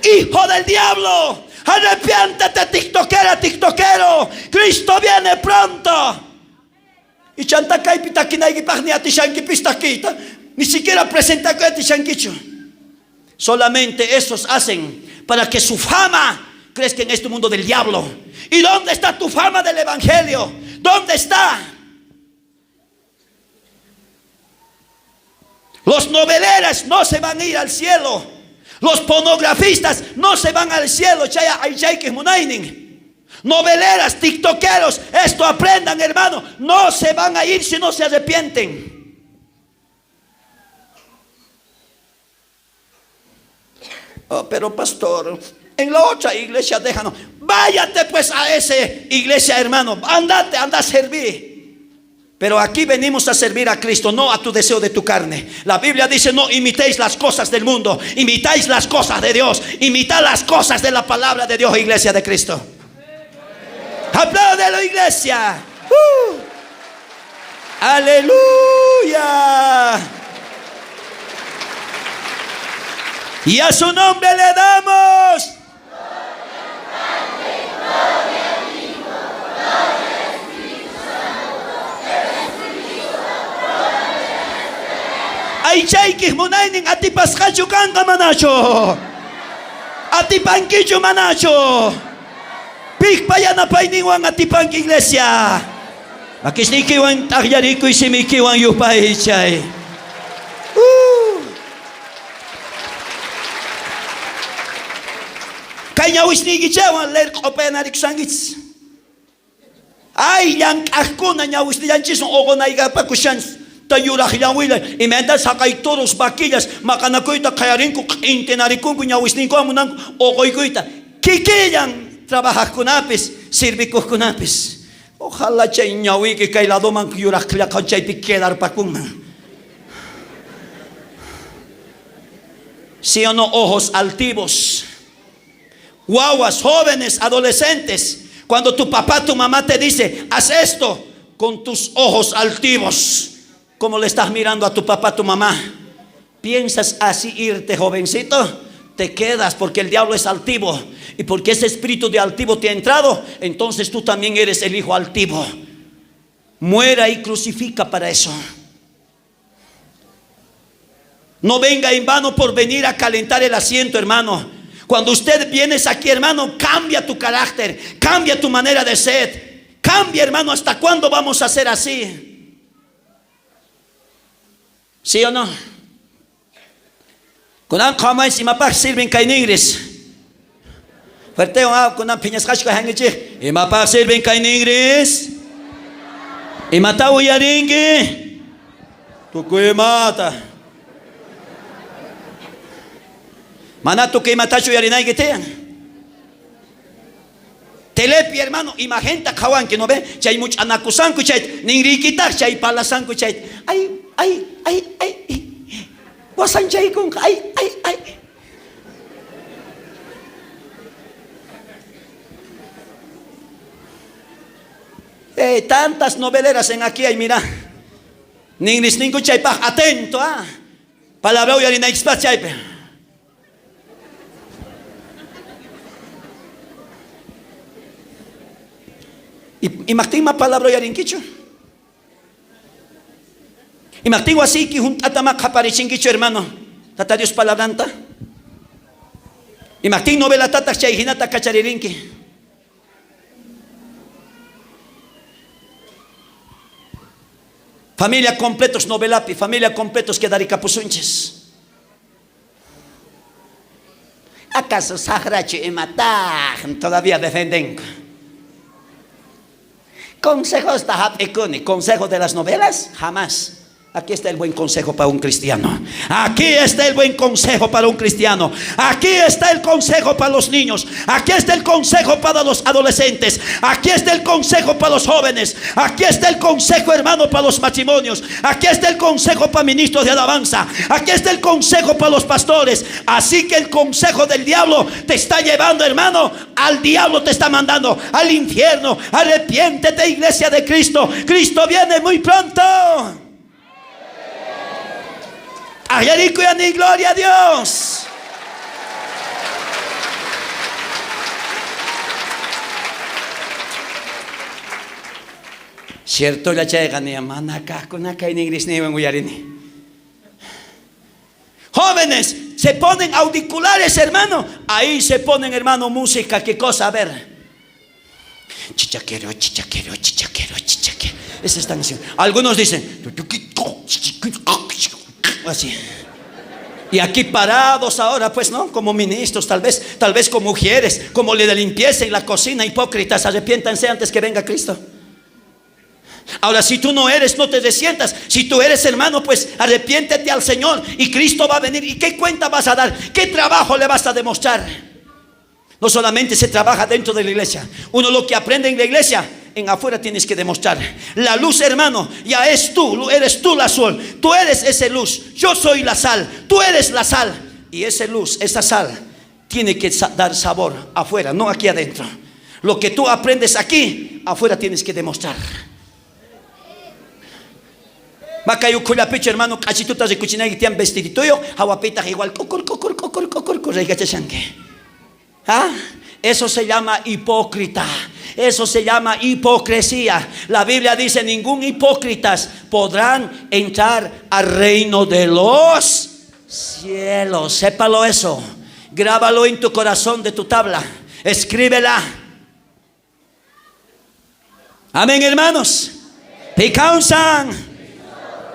Hijo del diablo, arrepiéntete, tiktokera, tiktokero. Cristo viene pronto. Y chanta kaypi takinaykipaj ni atishankipis takiyta. Ni siquiera presentakuy atishankichu. Solamente esos hacen para que su fama crezca en este mundo del diablo. ¿Y dónde está tu fama del evangelio? ¿Dónde está? Los noveleras no se van a ir al cielo. Los pornografistas no se van al cielo. Noveleras, tiktokeros, esto aprendan, hermano. No se van a ir si no se arrepienten. Oh, pero pastor, en la otra iglesia déjanos. Váyate pues a esa iglesia, hermano. Andate, anda a servir. Pero aquí venimos a servir a Cristo, no a tu deseo de tu carne. La Biblia dice, no imitéis las cosas del mundo, imitáis las cosas de Dios, imitad las cosas de la palabra de Dios, iglesia de Cristo. Apláudelo, iglesia. Aleluya. Y a su nombre le damos. Aychaykej munaynin atipasqachu kanqa manachu? Atipankichu manachu? Pejpa yanapayninwan atipanki, iglesia? Makisniykiwan t'ajllarikuy, simiykiwan yupaychay. Kay ñawisniykichaywan leer q'opayanarikushankichis. Ay, llank'ajkuna ñawisnillanchiswan oqonaykapakushanchis. Ta yurajllanwilla, imaynata saqay toros, vaquillas maqanakuyta qhayarinku, q'intinarikunku, ñawisninkuwan munanku oqoykuyta. Kikillan trabajajkunapis, sirvikojkunapis. Ojalá chay ñawiyki kay ladoman yurajllaqa chaypi quedarpakunman. ¿Sí o no? Ojos altivos. Guaguas, jóvenes, adolescentes. Cuando tu papá, tu mamá te dice, haz esto con tus ojos altivos. ¿Cómo le estás mirando a tu papá, a tu mamá? ¿Piensas así irte, jovencito? Te quedas porque el diablo es altivo. Y porque ese espíritu de altivo te ha entrado, entonces tú también eres el hijo altivo. Muera y crucifica para eso. No venga en vano por venir a calentar el asiento, hermano. Cuando usted vienes aquí, hermano, cambia tu carácter, cambia tu manera de ser. Cambia, hermano, ¿hasta cuándo vamos a ser así? ¿Sí o no? Kunan qhamaychis imapaj sirven kay ningris. Fuertewan kunan phiñasqachu kashankichej. Imapaj sirven kay ningris? Imata uyarinki? Tukuy imata. Mana tukuy imatachu uyarinayki tiyan. Telepi, hermano, imagenta qhawanki, ¿no ve? Chay much'anakusanku chay, ninriykitaq chay palasanku chay. Ay, ay, ay, ay. Wasanchaykunqa, ay, ay, ay. Tantas noveleras en aquí hay, mira. Ningrisninku chaypaj atento, ah. Palabra uyarinaykispaj chaypi. Imajtinma palabra uyarinkichu? Imajtin wasiyki junt'atama qhaparichinkichu, hermano? Tata Dios palabranta. Imajtin novelatataq chay hinata kacharirinki? Familia completos novelapi, familia completos quedarikapusunchis. ¿Acaso sajrachu imataj? Todavía defendenku. Consejos hap'ikuni, consejos de las novelas, jamás. Aquí está el buen consejo para un cristiano. Aquí está el buen consejo para un cristiano. Aquí está el consejo para los niños. Aquí está el consejo para los adolescentes. Aquí está el consejo para los jóvenes. Aquí está el consejo, hermano, para los matrimonios. Aquí está el consejo para ministros de alabanza. Aquí está el consejo para los pastores. Así que el consejo del diablo te está llevando, hermano. Al diablo te está mandando al infierno. Arrepiéntete, iglesia de Cristo. Cristo viene muy pronto. Ayarikuyani, gloria a Dios. Ciertolla chayqa niya mana kajkuna kay ningrisniywan uyarini. Jóvenes, se ponen auriculares, hermano. Ahí se ponen, hermano, música. ¿Qué cosa? A ver. Chichaquero, chichaquero, chichaquero, chichaquero. Eso están haciendo. Algunos dicen, así. Y aquí parados ahora, pues no, como ministros, tal vez, tal vez como mujeres, como le de limpieza en la cocina, hipócritas, arrepiéntanse antes que venga Cristo. Ahora, si tú no eres, no te resientas. Si tú eres hermano, pues arrepiéntete al Señor y Cristo va a venir. ¿Y qué cuenta vas a dar? ¿Qué trabajo le vas a demostrar? No solamente se trabaja dentro de la iglesia. Uno lo que aprende en la iglesia, en afuera tienes que demostrar. La luz, hermano, ya es tú, eres tú la sol. Tú eres esa luz. Yo soy la sal. Tú eres la sal. Y esa luz, esa sal, tiene que dar sabor afuera, no aquí adentro. Lo que tú aprendes aquí, afuera tienes que demostrar. Makay ukhullapichu hermano k'achituta rikuchinayki tiyan vestidituyo hawapitaq igual kukur kukur kukur kukur kurraykachashanki. ¿Ah? Eso se llama hipócrita. Eso se llama hipocresía. La Biblia dice, ningún hipócritas podrán entrar al reino de los cielos. Sépalo eso. Grábalo en tu corazón de tu tabla. Escríbela. Amén, hermanos. Picausan.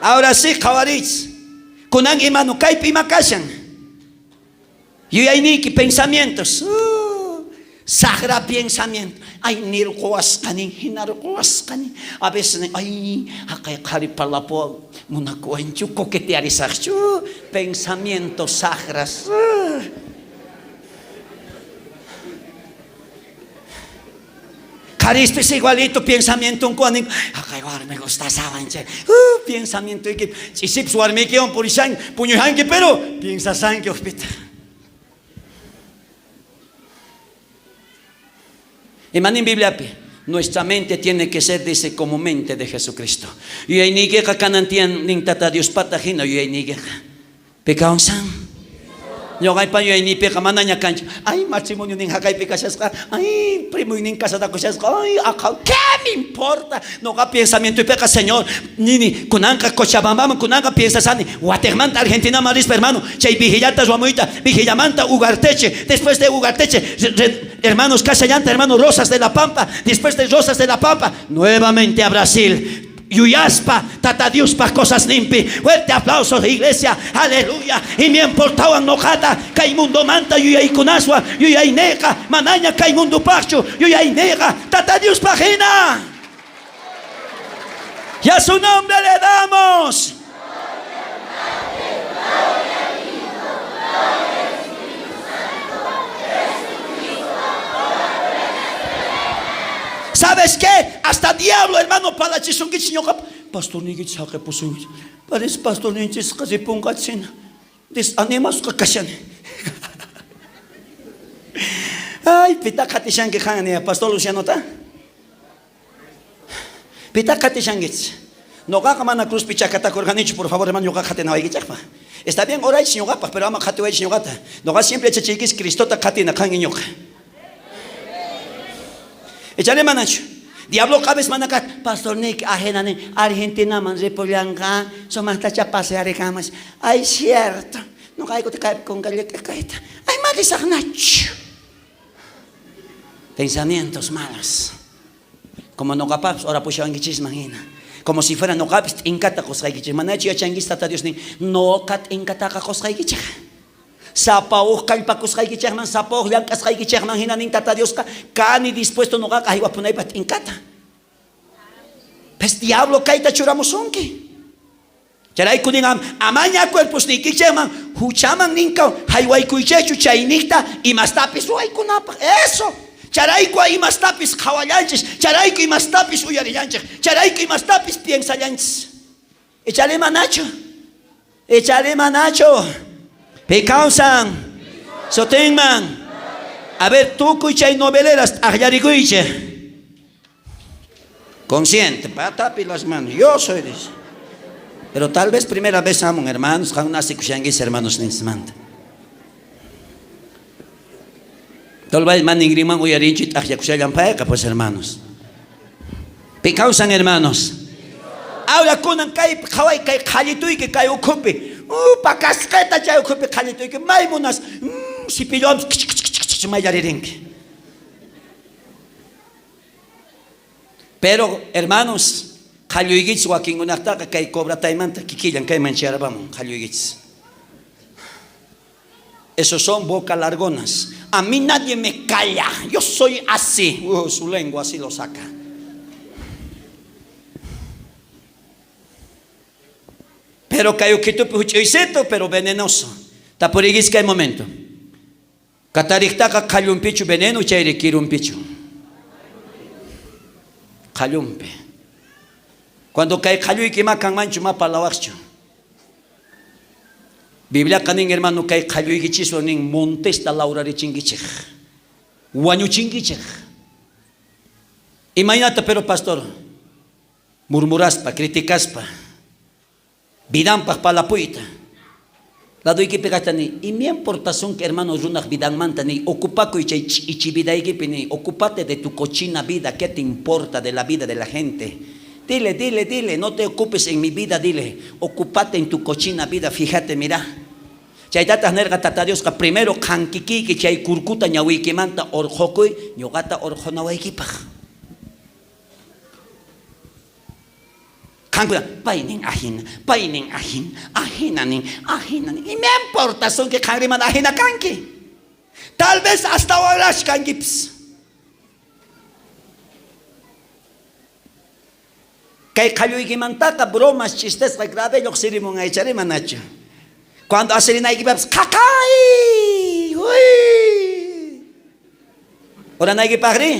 Ahora sí, qhawarich. Kunan imanu kaypi ima kashan. Yuyayniyki pensamientos. Sajra pensamiento. Ay, nirquwasqani, hinarquwasqani. A veces, ay, haqay qhari parlapuwan munakuwanchu, coquetearisaqchu. Pensamientos sajras. Qharispis igualito pensamientonkuwan nin, haqay warmi gustasawan chay. Pensamientoyki ch'isipis warmiykiwan purishan, puñushanki, pero piensasanki ujpita. Imanin Bibliapi? Nuestra mente tiene que ser, dice, como mente de Jesucristo. Yuyayniykeqa kanan tiyan nin Tata Diospata hina yuyayniykeqa. Pekawansan. Ñoqaypa yuyayniypiqa manaña kanchu. Ay, matrimonio nin haqaypi kashasqa. Ay, primoynin casadakushasqa. Ay, aqhaw. ¿Qué me importa? Noqa pensamientoypiqa, Señor, nini, kunanqa Cochabambaman, kunanqa piensasani, Guatemala, Argentinaman rispa, hermano, chay vigillata ruwamuyta, vigillamanta Ugarteche, después de Ugarteche, hermanos, Casallanta, hermano, Rosas de la Pampa, después de Rosas de la Pampa, nuevamente a Brasil. Yuyaspa, Tata Diospaj cosasninpi. Fuerte aplauso, iglesia. Aleluya. Y mi importawan noqata kay mundomanta yuyaykunaswan yuyayneyqa manaña kay mundopajchu yuyayneyqa Tata Diospaj hina. Y a su nombre le damos. ¿Sabes qué? Hasta diablo, hermano, palachisunkichis ñoqa pastorniykichis saqepusunkichis. Parece pastorninchisqa ripunqachina. Desanimasqa kashani. Ay, pita qatishanki qan niya, Pastor Lucianota? Pita qatishankichis? Noqaqa mana cruzpi chakatakurqanichu, por favor, hermano, ñoqa qatinawaykichejpaj. Está bien, oraychis ñoqapaj, pero ama qatiwaychis ñoqata. Noqa siempre yachachiykis Cristota qatina, qan y ñoqa. Echale manachu. Diablo cabes mana kat, Pastor Nick ajena nin, Argentinaman ripullanqa, sumaqtacha pasearikamas. Ay, cierto. Noqayku kaypi kunkallakayta. Ay, ma risaqnachu. Pensamientos malos. Como noqapapis orapushawankichisman hina. Como si fuera noqapis t'inkata qosqaykichis. Manachu yachankichis Tata Dios nin, noqa t'inkataqa qosqaykichej. Sapa uj kallpakusqaykichejman, sapa uj llank'asqaykichejman hina nin Tata Diosqa, kani dispuesto noqaqa haywapunaypaj t'inkata. Pes diablo kayta churamusunki. Chayrayku nin amaña cuerposniykichejman juchaman ninka haywaykuychejchu chaynijta imastapis ruwaykunapaj. Eso. Chayrayku imastapis qhawallanchis, chayrayku imastapis uyarillanchej, chayrayku imastapis piensallanchis. Echale manachu. Echale manachu. Pi kawsan. Sutinman. A ver, tukuy chay noveleras t'ajllarikuychej. Consciente, patapi las manos. Yo soy, dice. Pero tal vez primera vez hamun, hermanos, qan nasikushankichis, hermanos ninchismanta. Tolbay man ningriman uyarinchu t'ajllakushallan payqa, pues, hermanos. Pi kawsan, hermanos? Ahora kunan kay qhaway kay qhallituyki kay ukhupi. Pakasqeta chay ukhupi qhallituyki may munas. Sipillowanpis mayllaririnki. Pero, hermanos, qhalluykichis wakinkunajtaqa kay cobrataymanta kikillan kayman chayarpamun qhalluykichis. Esos son boca largonas. A mí nadie me calla. Yo soy así. Su lengua así lo saca. Pero kay ukhitupi huch'uysitu, pero venenoso. Tapuriykichis kay momento. Katariktaqa qhallunpichu veneno chayri kirunpichu? Qhallunpi. Cuando kay qhalluyki ma kanmanchu, ma parlawaqchu. Bibliaqa nin, hermano, kay qhalluykichiswan nin montesta laurarichinkichej, wañuchinkichej. Imaynata, pero pastor, murmuraspa, criticaspa, vidanpaj palapuyta. Ladoykipi kajta ni, ima importasunki, hermano, runaj vidanmanta ni, ocupakuy chay ch'ichi vidaykipi ni, ocupate de tu cochina vida, ¿qué te importa de la vida de la gente? Dile, dile, dile, no te ocupes en mi vida, dile, ocupate en tu cochina vida, fíjate, mira. Chaytataj nerqa Tata Diosqa, primero qan kikiyki chay kurkuta ñawiykimanta orqhokuy, ñoqata orqhonawaykipaj. Qankuna, pay nin ajina, pay nin ajina, ajina nin, ajina nin. Ima importasunki qanri mana ajina kanki? Tal vez astawanraj kankipis. Kay qhalluykimantaqa bromas, chistesqa grave lloqsirimun aychari manachu. Cuando asirinaykipapis qhaqay, uy. Oranaykipaqri?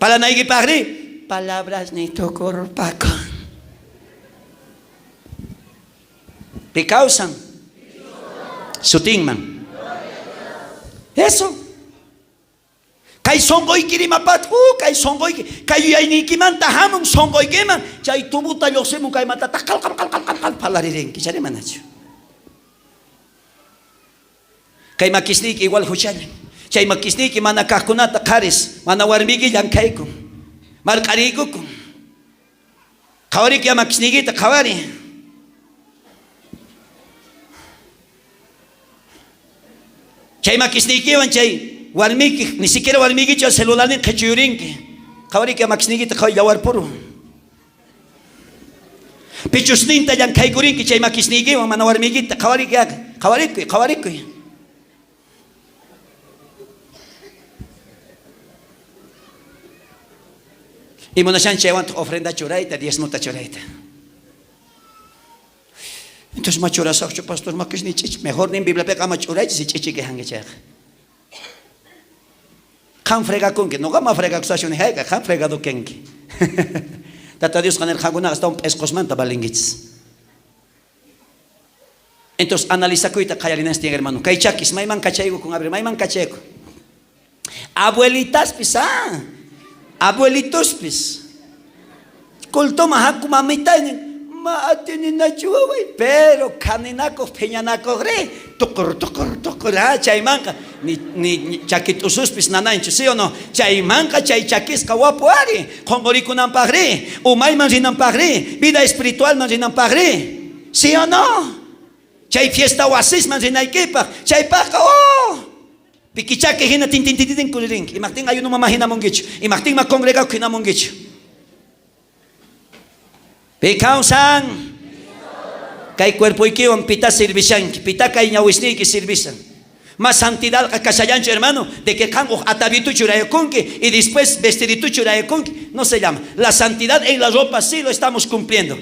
Parlanaykipaqri? Palabras ni tukurpakun. Pi kawsan? Sutinman. Eso. Kay sonqoyki rimapat, kay sonqoyki, kay yuyayniykimanta hamun sonqoykiman, chay tubuta lloqsimun kaymantataq qal qal qal qal qal qal parlaririnki, chayri manachu? Kay makisniyki igual huchallan. Chay makisniyki mana kaqkunata qharis, mana warmiyki llankhaykun, marq'ariykukun. Qhawariyki makisniykita, qhawari. Chay makisniykiwan chay warmiyki, ni siquiera warmiykichu celularnin qhichuyurinki. Qhawariyki makisniykita, qhaway yawar puru. Pichusninta llankhaykurinki chay makisniykiwan mana warmiykita, qhawariyki, qhawarikuy, qhawarikuy. Y munashan chaywantaq ofrenda churayta, diezmota churayta. Entonces ma churasaqchu, pastor, makisniy ch'ichi. Mejor nin Bibliapiqa ama churaychu si ch'ichiki hanki chayqa. Qan fregakunki, noqa ma fregakusashu ni hayka, qan fregado kanki. Tata Diosqa nirqa qankunaqa astawan p'esqosmanta valinkichis. Entonces analizakuyta qallarinanchis tiyan, hermano. Kay chakis, mayman kachaykukun, a ver, mayman kachaykun. Abuelitaspis, ah, abuelitospis. Cultoman haku mamitay nin, ma atininachu waway, pero khaninakuq phiñanakuqri, tukur, tukur, tukur, ah, chaymanqa, ni, ni chaki t'ususpis nananchu, sí o no? Chaymanqa chay chakisqa wapu ari, qonqorikunanpaqri, umayman rinanpaqri, vida espiritualman rinanpaqri, sí o no? Chay fiesta wasisman rinaykipaq, chaypaqqa, oh! Pikichaki hina tin tin tin tin kuririnki. Imajtin ayuno mama hina munkichu. Imajtin ma congregaku hina munkichu. Pi kawsan? Kay cuerpoykiwan pita servishanki, pita kay ñawisniyki servishan. Ma santidadqa kashallanchu, hermano, de que qan uj atavitu churayakunki y después vestiditu churayakunki. No se llama. La santidad en la ropa sí lo estamos cumpliendo.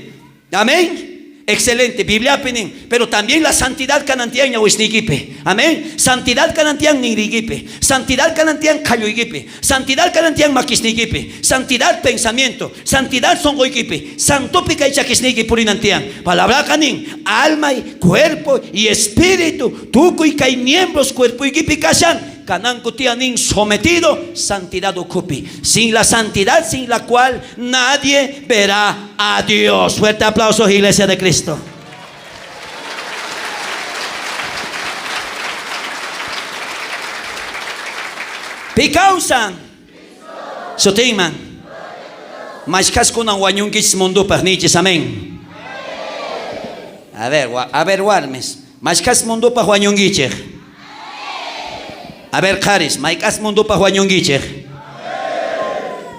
Amén. Excelente, Bibliapi nin, pero también la santidad kanan tiyan ñawisniykipi. Amén. Santidad kanan tiyan ninriykipi. Santidad kanan tiyan qhalluykipi. Santidad kanan tiyan makisniykipi. Santidad pensamiento, santidad sonqoykipi. Santopi kay chakisniyki purinan tiyan. Palabraqa nin, alma, cuerpo y espíritu, tukuy kay miembros cuerpoykipi kashan, kananku tiyan nin sometido santidad ukhupi. Sin la santidad sin la cual nadie verá a Dios. Fuerte aplauso, Iglesia de Cristo. Pi kawsan? Sutinman. Mashkhas kunan wañunkichis mundopaj niychis amén. A ver, a ver warmis, mashkhas mundopaj wañunkichej. A ver qharis, mayk'as mundopaj wañunkichej.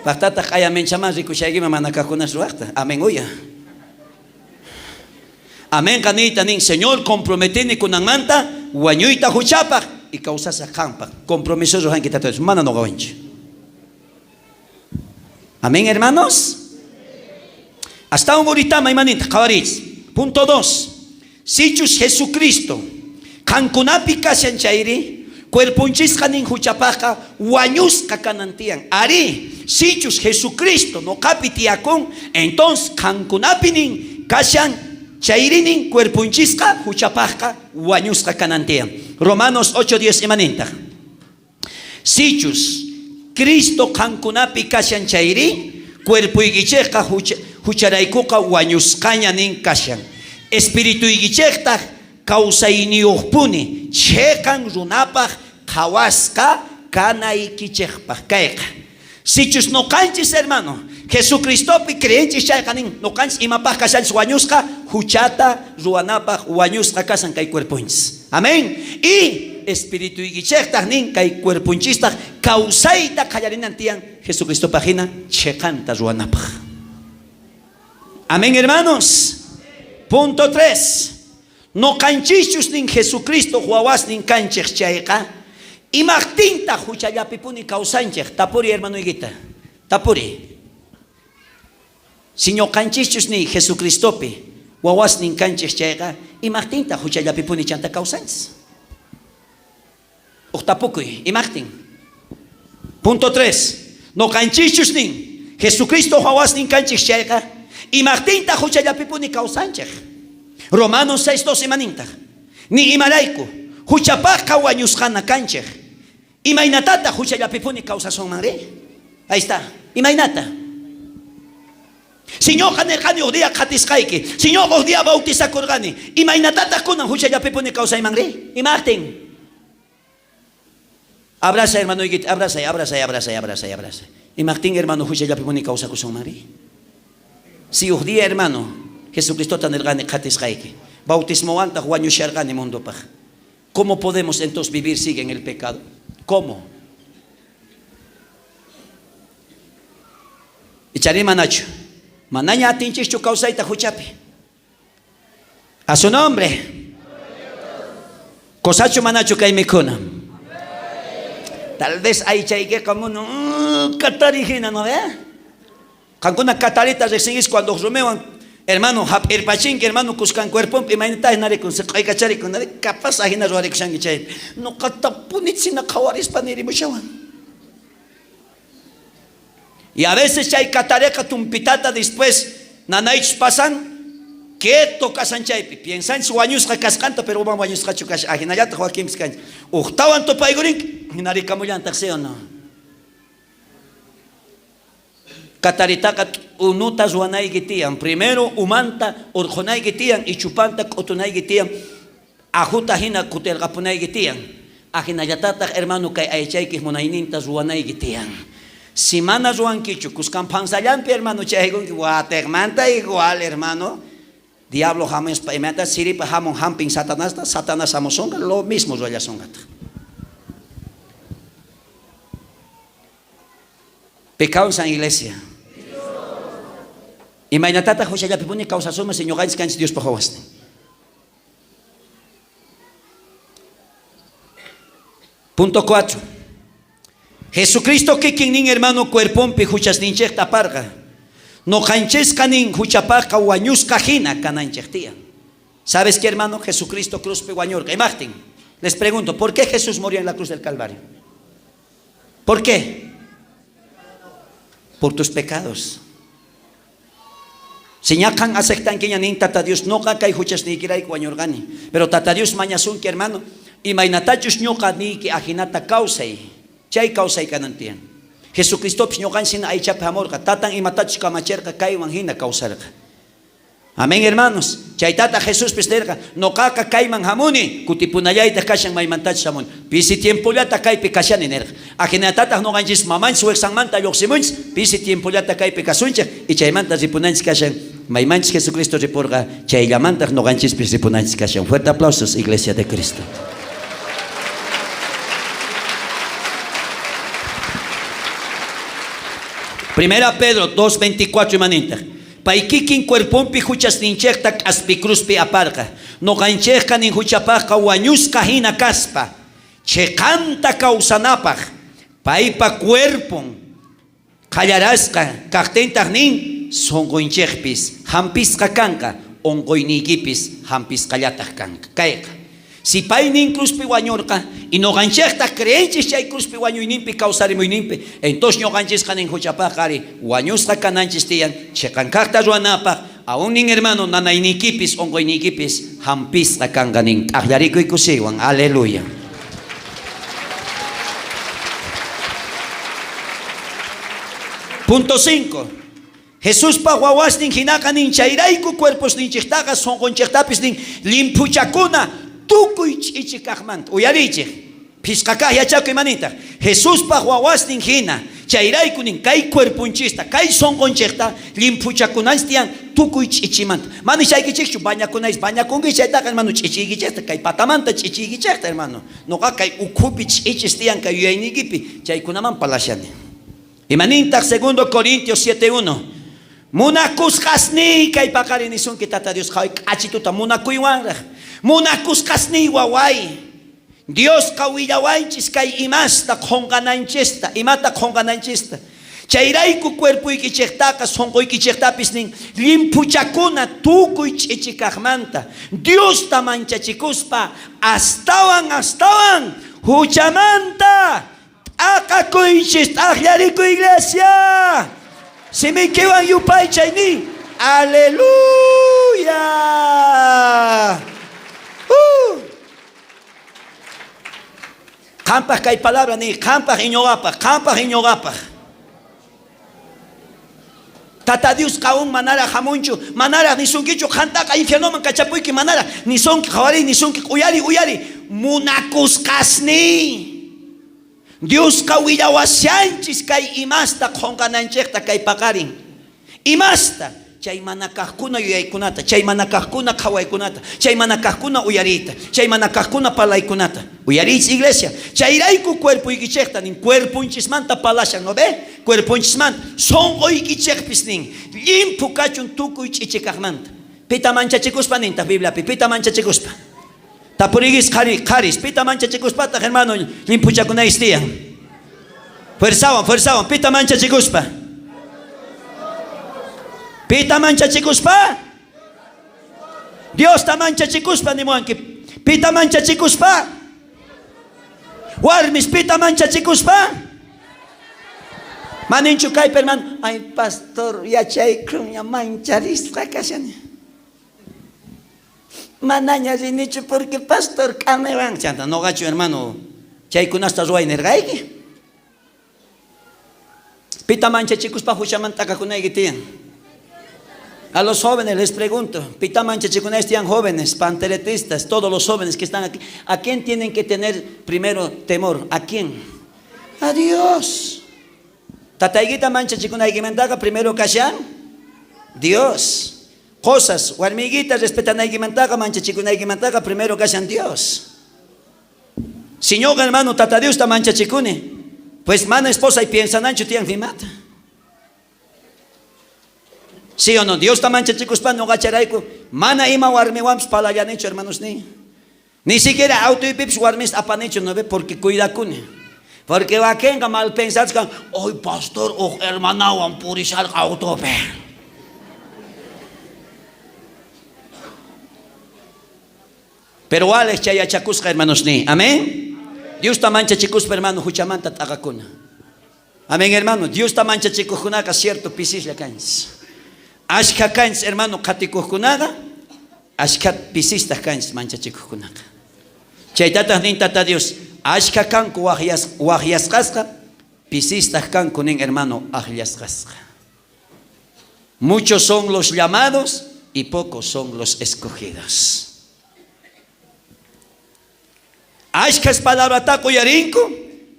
Pajtataj q'aya menchaman rikushaykiman mana kajkunas ruwajta. Amén uya. Amenqa niyta nin, Señor, comprometini kunanmanta wañuyta juchapaj y kawsasaj qanpaj. Compromiso ruwanki Tata Dios, mana noqawanchu. Amén, hermanos. Astawan uritama imanintaj qhawariychis. Punto 2. Sichus Jesucristo qankunapi kashan chayri, cuerponchisqa nin juchapajqa wañusqa kanan tiyan. Arí, sichus Jesucristo noqapi tiyakun, entonces qankunapi nin kashan chayri nin cuerponchisqa juchapajqa wañusqa kanan tiyan. Romanos 8:10 imanintaj? Sichus Cristo qankunapi kashan chayrí, cuerpoykichejqa jucharaykoqa wañusqaña nin kashan. Espirituykichejtaj kawsayniyojpuni cheqan runapaj qhawasqa kanaykichejpaj. Kayqa, sichus noqanchis, hermano, Jesucristopi creenchis chayqa nin, noqanchis imapaj kashanchis wañusqa, juchata ruwanapaj wañusqa kashan kay cuerponchis. Amén. Y espirituykichejtaj nin, kay cuerponchistaj kawsayta qallarinan tiyan Jesucristopaj jina cheqanta ruwanapaj. Amén, hermanos. Punto 3. Noqanchischus nin Jesucristoj wawasnin kanchej chayqa, imajtintaj juchallapipuni kawsanchej? Tapuriy hermanoykita. Tapuriy. Si ñoqanchischus niy Jesucristopi wawasnin kanchej chayqa, imajtintaj juchallapipuni chanta kawsanchis? Uj tapukuy, imajtin? Punto 3. Noqanchischus nin Jesucristoj wawasnin kanchej chayqa, imajtintaj juchallapipuni kawsanchej? Romanos 6:2 imanintaj? Ni imarayku, juchapajqa wañusqana kanchej. Imaynatataj juchallapipuni kawsasunmanri? Ahí está. Imaynata? Si ñoqa nerqani uj día qhatisqayki, si ñoqa uj día bautizakorqani, imaynatataj kunan juchallapipuni kawsaymanri? Imajtin? Abrazay hermanoykita, abrazay, abrazay, abrazay, abrazay, abrazay. Imajtin hermano juchallapipuni kawsakusunmanri? Si uj día hermano Jesucristota nerqani qhatisqayki, bautismowantaj wañusharqani mundopaj. ¿Cómo podemos entonces vivir sigue en el pecado? ¿Cómo? Icharí manachu? Manaña atinchischu kawsayta juchapi. A su nombre. Kosachu manachu kay mikhuna? Tal vez aychaykeqa munu katari hina, ¿no ve? Qankuna katarita rejsinkichis cuando rumiwan hermano jap'irpachinki hermano kuskan cuerponpi imaynata hinarikun siq'aykacharikun capaz ajina ruwarikushanki chaypi noqatapuni china qhawarispa nirimushawan. Y a veces chay katareqa tumpitata después nanaychus pasan quieto kashan chaypi piensanchis wañusqa kasqanta pero mana wañusqachu kashan ajinallataq wakinpis kanchis ujtawan tupaykurinki hinarikamullantaq sí o no. Kataritaqa t'unuta ruwanayki tiyan. Primero umanta urqhunayki tiyan y chupanta k'utunayki tiyan. Ajuta jina kutirqapunayki tiyan. Ajinallatataj, hermano, kay aychaykej munayninta ruwanayki tiyan. Si mana ruwankichu, kuskan phansallanpi, hermano, chayaykunki, watejmanta igual, hermano. Diablo jamuspa, imaynatachus siripa jamun jampin Satanasta, Satanás jamusonqa, lo mismo ruwallasonqataj. Pi kawsan iglesia? Imaynatataj juchallapipuni kawsasunman si ñoqanchis kanchis Diospa wawasnin? Punto 4. Jesucristo kikin nin hermano cuerponpi juchasninchejta aparqa. Noqanchisqa nin juchapajqa wañusqa jina kananchej tiyan. ¿Sabes qué, hermano? Jesucristo cruzpi wañurqa. Imajtin? Les pregunto, ¿por qué Jesús murió en la cruz del Calvario? ¿Por qué? Por tus pecados. Si ña qan aceptankiña nin Tata Dios, noqa kay juchasniykirayku wañurqani. Pero Tata Dios mañasunki, hermano, imaynatachus ñoqa niyki ajinata kawsay. Chay kawsay kanan tiyan. Jesucristopis ñoqanchis jina aychapi jamorqa. Tatan imatachus kamacherqa kaywan jina kawsarqa. Amén, hermanos. Chaytataj Jesuspis nerqa, noqaqa kayman jamuni, kutipunallaytaj kashan maymantachus jamuni. Pisi tiempollata kaypi kashani nerqa. Ajinatataj noqanchis mamanchis wijsanmanta llojsimunchis, pisi tiempollata kaypi kasunchej, y chaymanta ripunanchis kashan, maymanchis Jesucristo riporqa, chayllamantaj noqanchispis ripunanchis kashan. Fuerte aplausos, Iglesia de Cristo. Primera Pedro 2.24 imanintaj. Pay kikin cuerponpi juchasninchejta k'aspi cruzpi aparqa. Noqanchejqa nin juchapajqa wañusqa jina kaspa, cheqanta kawsanapaj paypa cuerpon qhallarasqa kajtintaj nin sonqonchejpis jampisqa kanqa, onqoyniykipis jampisqallataj kanqa. Kayqa, si pay nin cruzpi wañorqa y noqanchejtaj creenchis chay cruzpi wañuyninpi kawsarimuyninpi, entonces ñoqanchisqa nin juchapajqa ari wañusqa kananchis tiyan cheqan kajta ruwanapaj, aún nin hermano nanayniykipis onqoyniykipis jampisqa kanqa nin t'ajllarikuy kusiywan. Aleluya. Punto 5. Jesuspa wawasnin jinaqa nin chayrayku cuerposninchejtaqa sonqonchejtapis nin llimphuchakuna tukuy ch'ichi kajmanta. Uyariychej. Phishqa kaj yachakuy imanintaj. Jesuspa wawasnin jina chayrayku nin kay cuerponchista, kay sonqonchejta llimphuchakunanchis tiyan tukuy ch'ichimanta. Mana nishaykichejchu bañakunaychis, bañakunki chaytaqa hermano ch'ichiykichejta, kay patamanta ch'ichiykichejta hermano. Noqa kay ukhupi ch'ichis tiyan kay yuyayniykipi, chaykunaman parlashani. Imanintaj segundo Corintios 7.1? Munakusqasniy kay paqarin nisunki Tata Dios qhaway k'achituta munakuywanraj. Munakusqasniy waway. Diosqa willawanchis kay imasta qonqananchista, imata qonqananchista. Chayrayku cuerpoykichejtaqa sonqoykichejtapis nin llimphuchakuna tukuy ch'ichi kajmanta. Diosta manchachikuspa astawan astawan juchamanta t'aqakuychis, t'ajllarikuy iglesia. Simiykiwan yupaychay ni aleluya. Qampaj kay palabra ni qampaj iñoqapaj, qampaj iñoqapaj. Tata Dios aún manaraj jamunchu, manaraj nisunkichu, qantaqa infiernoman kachapuyki manaraj nisunki, qhawariy nisunki, uyari, uyari, munakusqasniy. Diosqa willawashanchis kay imasta qonqananchejta kay paqarin. Imasta? Chay mana kajkuna yuyaykunata, chay mana kajkuna qhawaykunata, chay mana kajkuna uyariyta, chay mana kajkuna parlaykunata. Uyariychis iglesia. Chayrayku cuerpoykichejta nin, cuerponchismanta parlashan, ¿no ve? Cuerponchismanta, sonqoykichejpis nin, llimphu kachun tukuy ch'ichi kajmanta. Pita manchachikuspa nintaj Bibliapi, pita manchachikuspa. Tapuriykichis qhari, qharis, pita manchachikuspataj hermano llimphuchakunaychis tiyan. Fuerzawan, fuerzawan, pita manchachikuspa. Pita manchachikuspa? Diosta manchachikuspa nimuwanki. Pita manchachikuspa? Warmis, pita manchachikuspa? Maninchu kaypi hermano? Ay, pastor, yachaykunña mancharisqa kashani. Manaña rinichu porque pastor k'amiwan. Chanta noqachu hermano chaykunasta ruway nerqayki. Pita manchachikuspa juchaman t'akakunayki tiyan. A los jóvenes les pregunto, pita manchachikunayki tiyan jóvenes, panteretistas, todos los jóvenes que están aquí, ¿a quién tienen que tener primero temor? ¿A quién? A Dios. Tataykita manchachikunaykimantaqa primero kashan Dios. Qosas, warmiykita respetanaykimantaqa, manchachikunaykimantaqa primero kashan Dios. Si ñoqa hermano Tata Diosta manchachikuni, pues mana esposay piensananchu tiyan imata. ¿Sí o no? Diosta manchachikuspa noqa chayrayku mana ima warmiwanpis parlallanichu hermanos ni. Ni siquiera autoypipis warmista apanichu, ¿no ve? Porque cuidakuni. Porque wakenqa mal pensachkan, hoy pastor uj hermanawan purisharqa autopi. Pero walej chay yachakusqa hermanos ni. Amén. Diosta manchachikuspa hermano juchamanta t'aqakuna. Amén hermano. Diosta manchachikuqkunaqa cierto pisislla kanchis. Ashkha kanchis hermano qhatikuqkunaqa, ashkha pisistaq kanchis manchachikuqkunaqa. Chaytataq nin Tata Dios, ashkha kanku wajyasqasqa, pisistaq kanku nin hermano ajllasqasqa. Muchos son los llamados, y pocos son los escogidos. Ashkhas palabrataqa uyarinku,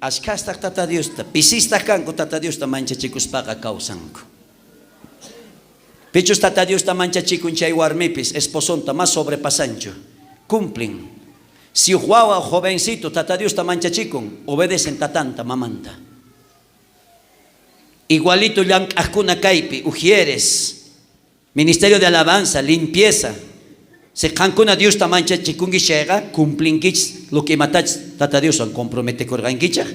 ashkhastaj Tata Diosta, pisistaj kanku Tata Diosta manchachikuspaqa kawsanku. Pichus Tata Diosta manchachikun chay warmipis esposonta ma sobrepasanchu, cumplin. Si uj wawa o jovencito Tata Diosta manchachikun, obedecen tatanta, mamanta. Igualito llank'ajkuna kaypi, ujieres, Ministerio de alabanza, limpieza. Si qankuna Diosta manchachikunkichis chayqa, cumplinkichis lo que imatachus Tata Dioswan comprometekurqankichej,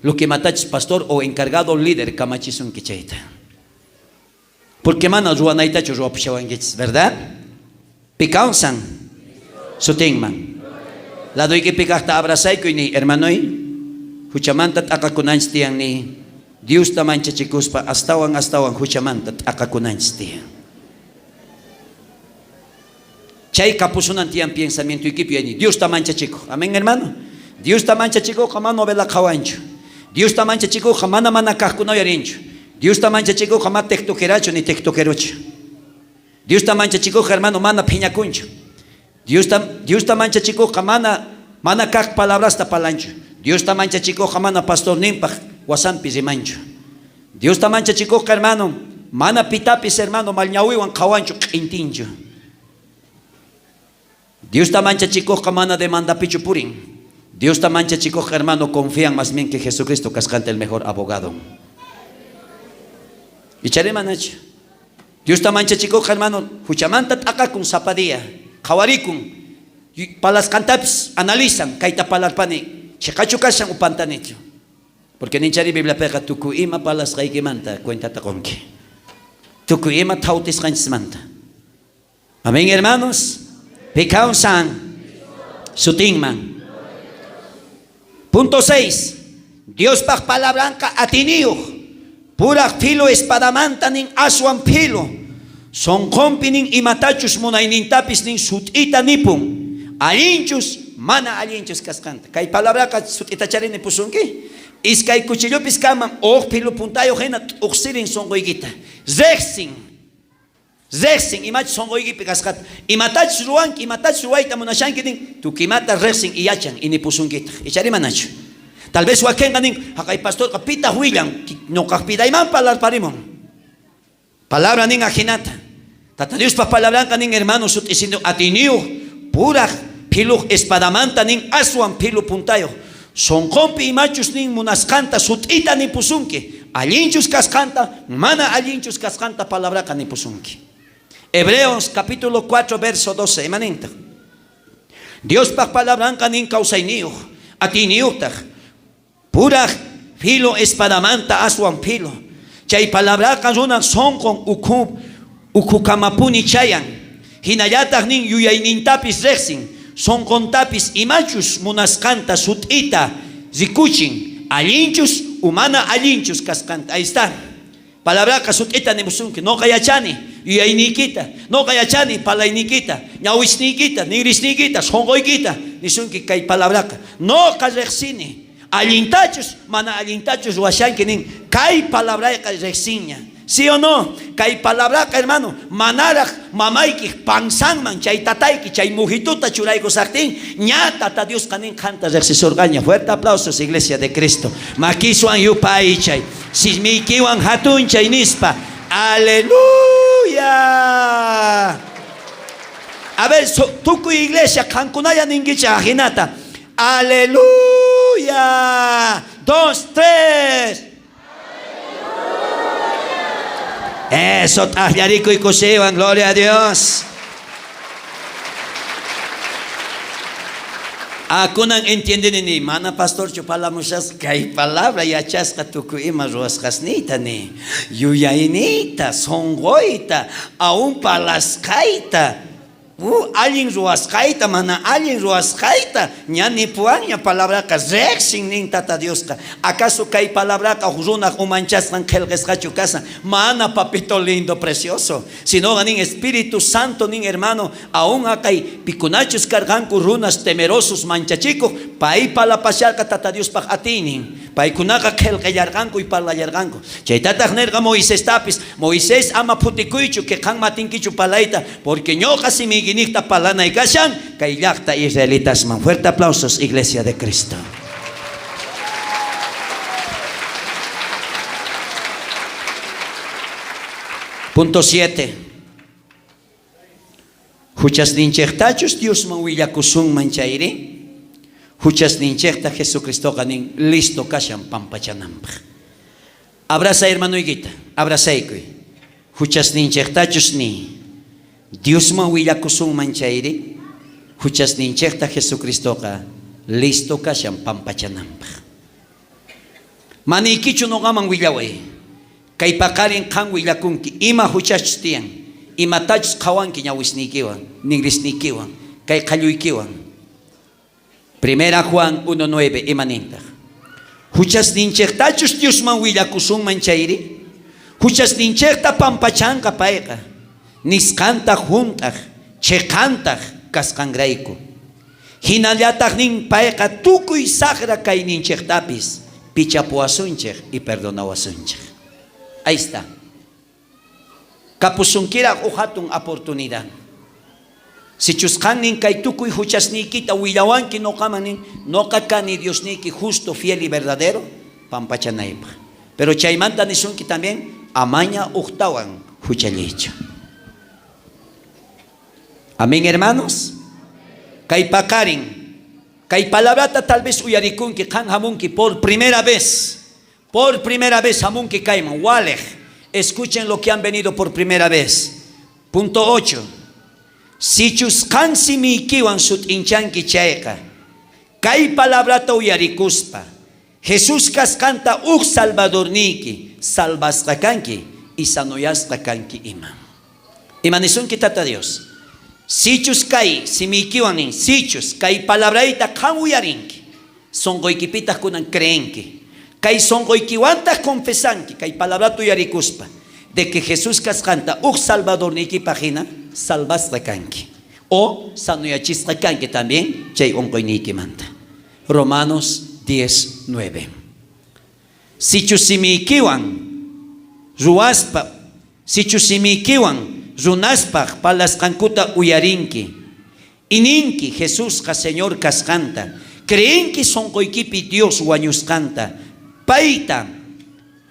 lo que imatachus pastor o encargado líder kamachisunki chayta. Porque mana ruwanaytachu ruwapushawankichis, verdad? Pi kawsan sutinman. Ladoykipi kajta abrazaykuy niy, hermanoy, juchamanta t'aqakunanchis tiyan niy. Diosta manchachikuspa astawan astawan juchamanta t'aqakunanchis tiyan. Chay kapusunan tiyan pensamientoykipi yuyayni. Diosta manchachikoj. Amén, hermano. Diosta manchachikojqa mana novela qhawanchu. Diosta manchachikojqa mana mana kajkuna uyarinchu. Diosta manchachikojqa ma tiktokerachu ni tiktokerochu. Diosta manchachikojqa, hermano, mana phiñakunchu. Diosta, Diosta manchachikojqa mana mana kaj palabrasta parlanchu. Diosta manchachikojqa mana pastorninpaj wasanpi rimanchu. Diosta manchachikojqa, hermano, mana pitapis, hermano, mal ñawiwan qhawanchu, q'intinchu. Diosta manchachikojqa mana demandapichu purin. Diosta manchachikojqa, hermano, confían más bien que Jesucristo kasqanta el mejor abogado. Ichari manachu? Diosta manchachikojqa, hermano, juchamanta t'aqakun sapa día, qhawarikun, parlasqantapis analizan, kayta parlarpani, cheqachu kashan o pantanichu. Porque ninchari Bibliapeqa tukuy ima parlasqaykimanta cuentata qonki. Tukuy ima thawtisqanchismanta. Amén, hermanos. Pi kawsan sutinman. Punto 6. Diospaj palabranqa atiniyoj. Puraj filo espadamanta nin aswan filo. Sonqonpi nin imatachus munaynintapis nin sut'ita nipun. Allinchus mana allinchus kasqanta. Kay palabraqa sut'itachari nipusunki. Iskay cuchillopis kanman uj filo puntayoj jina t'uqsirin sonqoykita. Rejsin. Rejsin imachus sonqoykipi kasqata. Imatachus ruwanki, imatachus ruwayta munashanki nin, tukuy imata rejsin y yachan y nipusunkitaj. Ichari manachu? Tal vez wakenqa nin, jaqay pastorqa pitaj willan, noqaj pidayman parlarparimun. Palabra nin ajinata. Tata Diospa palabranqa nin, hermano, sut'isindo atiyniyoj, puraj philoj espadamanta nin aswan philo puntayoj. Sonqonpi imachus nin munasqanta sut'ita nipusunki, allinchus kasqanta, mana allinchus kasqanta palabraqa nipusunki. Hebreos capítulo 4 verso 12, ima nintaj? Diospaj palabranqa nin kawsayniyoj, atiyniyojtaj, puraj filo espadamanta aswan filo. Chay palabraqa runaj sonqon ukhu ukhukamapuni chayan. Jinallataj nin yuyaynintapis rejsin, sonqontapis imachus munasqanta sut'ita rikuchin, allinchus o mana allinchus kasqanta. Ahí está. Palabraqa sut'ita nimusunki, noqa yachani yuyayniykita, noqa yachani parlayniykita, ñawisniykita, ningrisniykita, sonqoykita, nisunki kay palabraqa. Noqa rejsini, allintachus mana allintachus ruwashanki nin, kay palabrayqa rejsinña. ¿Sí o no? Kay palabraqa, hermano, manaraj mamaykej panzanman chay tatayki chay mujituta churaykusajtin, ña Tata Diosqa nin qanta rejsisorqaña. Fuerte aplausos, Iglesia de Cristo. Makiswan yupaychay, sismiykiwan jatunchay nispa. Aleluya. A ver, tukuy iglesia qankunalla ninkichej ajinata. Aleluya. Dos, tres. Eso, t'ajllarikuy kusiywan, gloria a Dios. Ah, kunan entiendeni ni, mana pastorchu parlamushasqa, kay palabra yachasqa tukuy ima ruwasqasniyta ni, yuyayniyta, sonqoyta, aún parlasqayta. Allin ruwasqayta, mana allin ruwasqayta, ña nipuwanña palabraqa rejsin nin Tata Diosqa. Acaso kay palabraqa uj runaj umanchasqan qhelqesqachu kashan? Mana, papito lindo, precioso. Sinoqa nin Espíritu Santo nin, hermano, aún aqay pikunachus karqanku runas temerosos manchachikoj, Pay parlapasharqa Tata Diospaj atiynin. Paykunaqa qhelqellarqanku y parlallarqanku. Chaytataj nerqa Moisestapis, Moisés, ama phutikuychu, que qan matinkichu parlayta, porque ñoqa simiykinejta parlanay kashan kay llajta israelitasman. Fuerte aplausos, Iglesia de Cristo. Punto 7. Juchasninchejtachus Diosman willakusunman chayri, juchasninchejta Jesucristoqa nin listo kashan pampachananpaj. Abraza hermanoykita, abrazaykuy. Juchasninchejtachus ni Diosman willakusunman chayri, juchasninchejta Jesucristoqa listo kashan pampachananpaj. Maniykichu noqaman willaway. Kay paqarin qan willakunki ima juchachus tiyan, imatachus qhawanki ñawisniykiwan, ningrisniykiwan, kay qhalluykiwan. Primera Juan 1:9 ima nintaj? Juchasninchejtachus Diosman willakusunman chayri, juchasninchejta pampachanqa payqa, nisqanta junt'aj, cheqantaj kasqanrayku. Jinallataj nin payqa tukuy sajra kayninchejtapis pichapuwasunchej y perdonawasunchej. Ahí está. Kapusunkiraj uj jatun oportunidad. Sichus qan nin kay tukuy juchasniykita willawanki noqaman nin, noqa kani Diosniyki justo, fiel y verdadero, pampachanaypaj. Pero chaymanta nisunki también, amaña ujtawan juchalliychu. Amén, hermanos. Kay paqarin, kay palabrata tal vez uyarikunki, qan hamunki por primera vez. Por primera vez hamunki kayman, walej. Escuchen lo que han venido por primera vez. Punto 8. Sichus qan simiykiwan sut'inchanki chayqa, kay palabrata uyarikuspa, Jesús kasqanta uj salvadorniyki, salvasqa kanki y sanoyasqa kanki ima. Ima nisunki Tata Dios? Sichus kay simiykiwan nin, sichus kay palabrayta qan uyarinki, sonqoykipitaj kunan creenki, kay sonqoykiwantaj confesanki kay palabrata uyarikuspa, de que Jesús kasqanta uj salvadorniykipaj jina, salvasqa kanki. O sanoyachisqa kanki también chay onqoyniykimanta. Romanos 10, 9. Sichus simiykiwan ruwaspa, sichus simiykiwan runaspaj parlasqankuta uyarinki, y ninki Jesusqa Señor kasqanta, creenki sonqoykipi Dios wañusqanta, payta,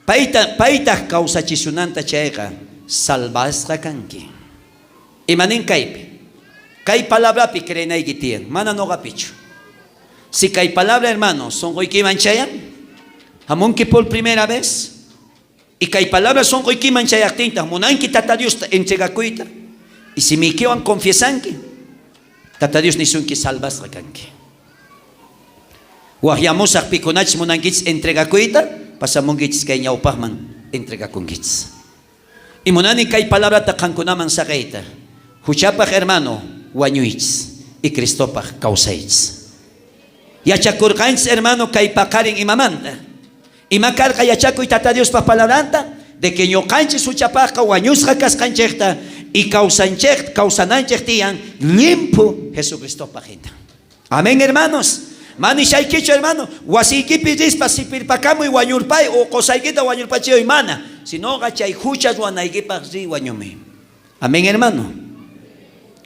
payta, paytaj kawsachisunanta chayqa, salvasqa kanki. Ima nin kaypi? Kay palabrapi creenayki tiyan, mana noqapichu. Si kay palabra, hermano, sonqoykiman chayan, hamunki por primera vez, y kay palabra sonqoykiman chayaqtintaq munanki Tata Diosta entregakuyta, y simiykiwan confiesanki, Tata Dios nisunki salvasqa kanki. Wajyamusaj pikunachus munankichis entregakuyta, pasamunkichis kay ñawpaqman entregakunkichis. Y munani kay palabrata qankunaman saqeyta, Juchapaj hermano wañuychis y Cristopaj kawsaychis. Yachakurqanchis hermano kay paqarin imamanta. Ima karqa yachakuy Tata Diospaj palabranta? De que ñoqanchis juchapajqa wañusqa kasqanchejta y kawsanchej, kawsananchej tiyan llimphu Jesucristopaj jina. Amén, hermanos. Manishaykichu, hermano, wasiykipi rispa sipirpakamuy wañurpay o qosaykita wañurpachiyoy mana, sinoqa chay jucha ruwanaykipaj riy wañumuy. Amén, hermano.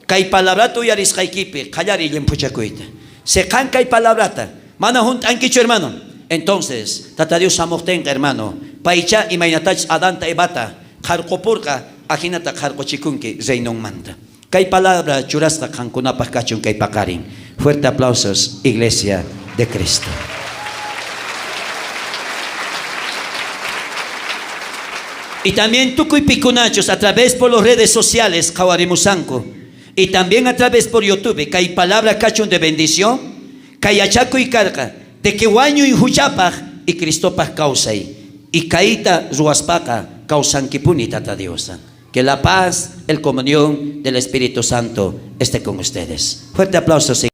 Kay palabrata uyarisqaykipi qallariy llimphuchakuyta. Si qan kay palabrata mana junt'ankichu, hermano, entonces Tata Dios hamuqtinqa, hermano, paycha imaynatachus Adanta Evata qharqupurqa, ajinata qharquchikunki reinonmanta. Kay palabra churasqa qankunapaj kachun kay paqarin. Fuerte aplausos, Iglesia de Cristo. Y también tukuy pikunachus a través por las redes sociales qhawarimusanku y también a través por YouTube kay palabra kachun de bendición, kay yachakuy karqa de que wañuy juchapaj y Cristopaj kawsay y kayta ruwaspaqa kawsankipuni Tata Diosta. Que la paz, el comunión del Espíritu Santo esté con ustedes. Fuerte aplauso, Señor.